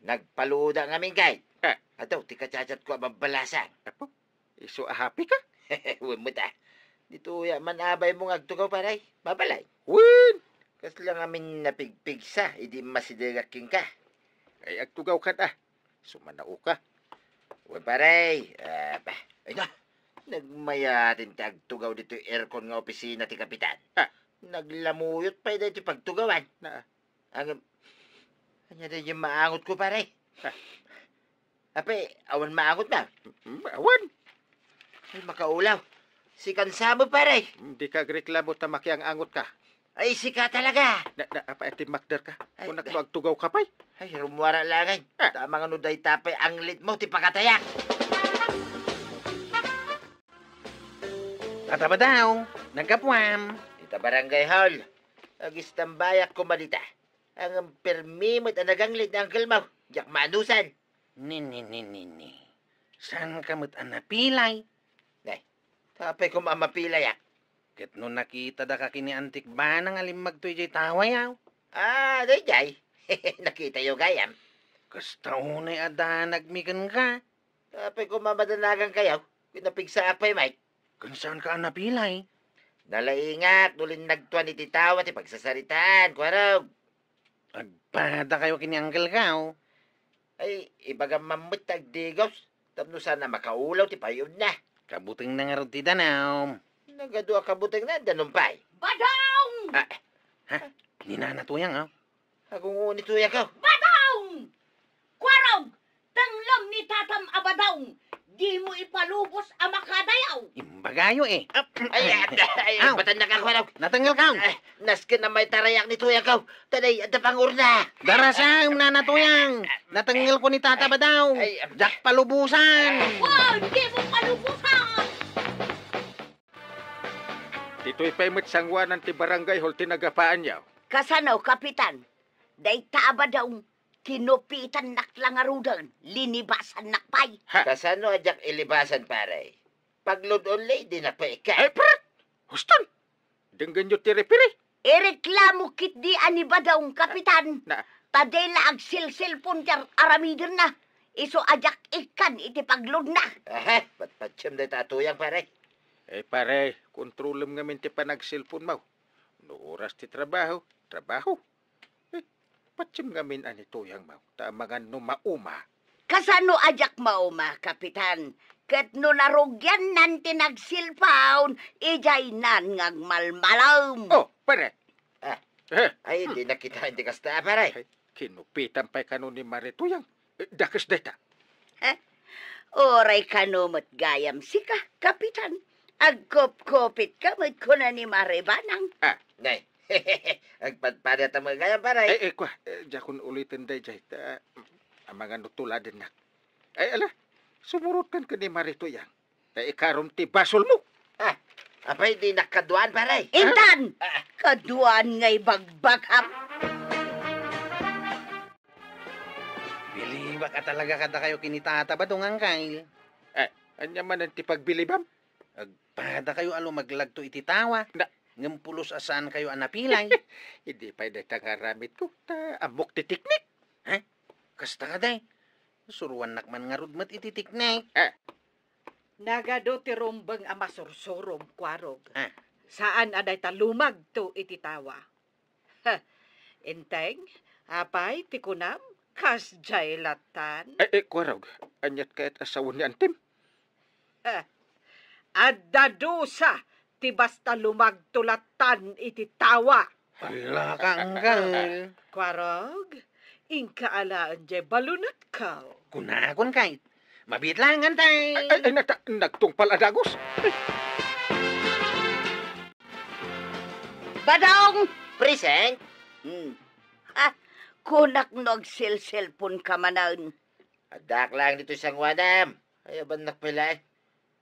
Nagpaluda ngamin kay. Ah. Adaw ti kachatchatko a babbalasang. Apo, isu a happy ka? Wen met a. Ditoya man abaymo nga agtugaw, pare. Mabalin. Wen. Kasla ngamin napigpigsa idi immasidegak kenka. Ay, agtugaw ka a. Sumanaoka. Wen, pare. Ah, bah. Ay na, nagmayaten ti agtugaw ditoy aircon nga opisina ti kapitan. Ah. Naglamuyot pay daytoy pagtugawan. Na. Ang, ania daytoy maangotko, pare? Ah. Apay, awan maangotmo? Mm, awan. Ay, makaulaw. Sikan sa met, pare. Dika agreklamo ta makiang-angotka. Ay, sika talaga. Na, na, apay, timmakderka? Ay, kunak no agtugawka pay. Ay, rummuar laeng. Ah. Ta amangan no dayta pay anglitmo ti pakatayak. Tata Badong, naggapuam. Dita barangay hall. Agistambayak koma dita. Ngem permi met a naganglit ni uncle mo. Diak maanusan. Ni, ni, ni, ni, ni. Saanka met a napilay? Nay, apay koma a mapilayak? Ket no nakitada ka ken ni Antik Banang a limmagto idiay tawayaw? Ah, daydiay. Nakitayo gayam. Kasta unay a danagmi kenka. Apay koma a madanagankayo? Ket napigsaak pay met. Ken saanka a napilay? Nalaingak no linnagtuan iti tawa ti pagsasaritaan, kuarog. Agpadakayo ken ni Uncle Kao. Ay, ibagam man met ti agdigos, tapno saan a makaulaw ti pay-odna. Kabutengna ngarud ti danum. Nagadu a kabutengna, danum pay. Badong! Ah, ha? Ni Nana Tuyang, ah. Agunguni, Tuyang, ko. Badong! Kuarog! Tenglem ni tatam a Badong! Dimo ipalubos a makadayaw! Imbagayo, eh. Ay, ay, ay, Aw. Batannak ako, ano? Natengngel ka? Ay, nasken a maitarayak ni Tuyang ko. Taday, adda pangurna. Darasam, Nana Tuyang. Natengngel ko ni Tata Badong. Ay, ay. Diak palubusan. Wow, di mo palubusan! Ditoy pay met sanguanan ti barangay hall ti nagapaanyo. Kasano, Kapitan? Dayta a Badong, kinupitannak la ngaruden, linibasannak pay. Ha? Kasano a diak ilibasan, pare? Paglud only, di na pwede. Ay, prat! Huston! Denggenyo ti refere. Ireklamo ketdi a ni Badong, Kapitan. Na. Ta dayta la agselselpon ti ar-, aramidenna. Isu a diak ikkan iti pagludna. Aha, patpatsem dayta a Tuyang, pare. Eh, pare, kontrolem ngamin ti panagselponmo. No oras ti trabaho, trabaho. Eh, patiem ngamin a ni Tuyang, maw, ta amangan no mauma. Kasano a diak mauma, Kapitan? Ket no narugiannan ti nagsilpaon, idiaynan nga agmalmalem. Oh, pare. Ah. Eh. Ay, hmm. Di nakita, di kasta, pare. Ay, kinupitan pay kano ni Mare Tuyang. Eh, dakes dayta. Eh, uray kano met gayam sika, Kapitan. Agkupkupitka met kuna ni Mare Banang. Ah. Nay, agpadpadata met gayam, pare. Eh, eh, kua, eh, diakon uliten daydiay, ta, amangan no tuladennak. Ay, ala, sumurotkan ken ni Mare Tuyang. Ta ikarom ti basolmo. Ah, apay dinak kaduan, pare? Intan! Ah. Kaduan nga ibagbagam. Bilibak a talaga kadakayo ken ni Tata Badong, Angkel. Eh, ania manen ti pagbilibam? Agpadakayo a lumaglagto iti tawa. Na- Ngem pulos a saankayo a napilay. Idi pay dayta nga aramidko, ta ammok ti teknik. Ha? Kasta kadi? Suroannak man ngarud met iti teknik. Ah. Nagadu ti rumbeng a masursurom, Kuarog. Ah. Saan a dayta lumagto iti tawa. Ha, Enteng, apay ti kunam? Kasdiay lattan? Eh, eh, Kuarog, aniat kayat a sawen ni Antim? Ha, adda dusa ti basta lumagto lattan iti tawa. Ala ka, Angkel. Kuarog, inka alaen diay balunetko. Kunakon kay, mabiit laeng, Antay. Ay, ay, ay, nata-, nagtungpal a dagus. Badong! Present? Hmm. Ha, kunak no agselselponka manen. Addaak laeng ditoy sanguanam. Ay, abannak pay laeng.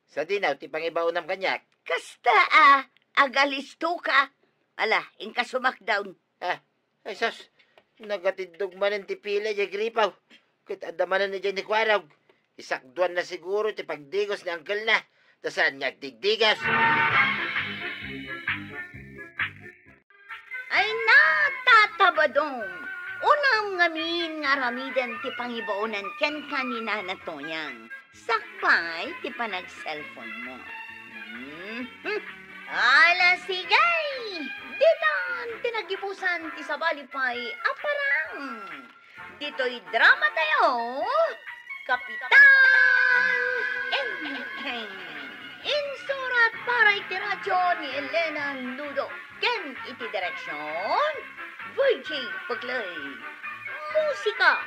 Sadino ti pangibaonam kaniak? Kasta a, agalistoka. Ala, inka sumakdaw. Ah, ay sus, nagatiddog manen ti pilay diay gripaw. Ket adda manen idiay ni Kuarog. Isakduanna siguro ti pagdigos ni angkelna, ta saan nga agdigdigos. Ay na, Tata Badong! Unam ngamin nga aramiden ti pangibaonan kenka ni Nana Toyang. Sakbay ti panagselponmo. Hmm. Ala, sige! Ditan ti nagibusan ti sabali pay a parang. Ditoy drama tayo, Kapitan Enteng. Insurat para iti radyo ni Elena Nudo. Ken iti direksyon, Virgie Puglay. Musika,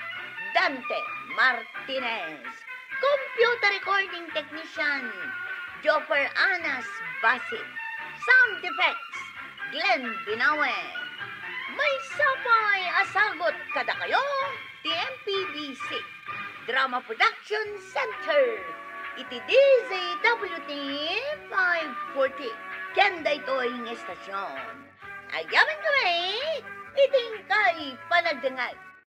Dante Martinez. Computer recording technician, Joffer Anas Basit. Sound effects, Glenn Binawe. Maysa pay a sagut kadakayo ti M P B C Drama Production Center iti D Z W T five forty. Ken daytoy nga estasyon, agyamankami iti inkay panagdengngeg.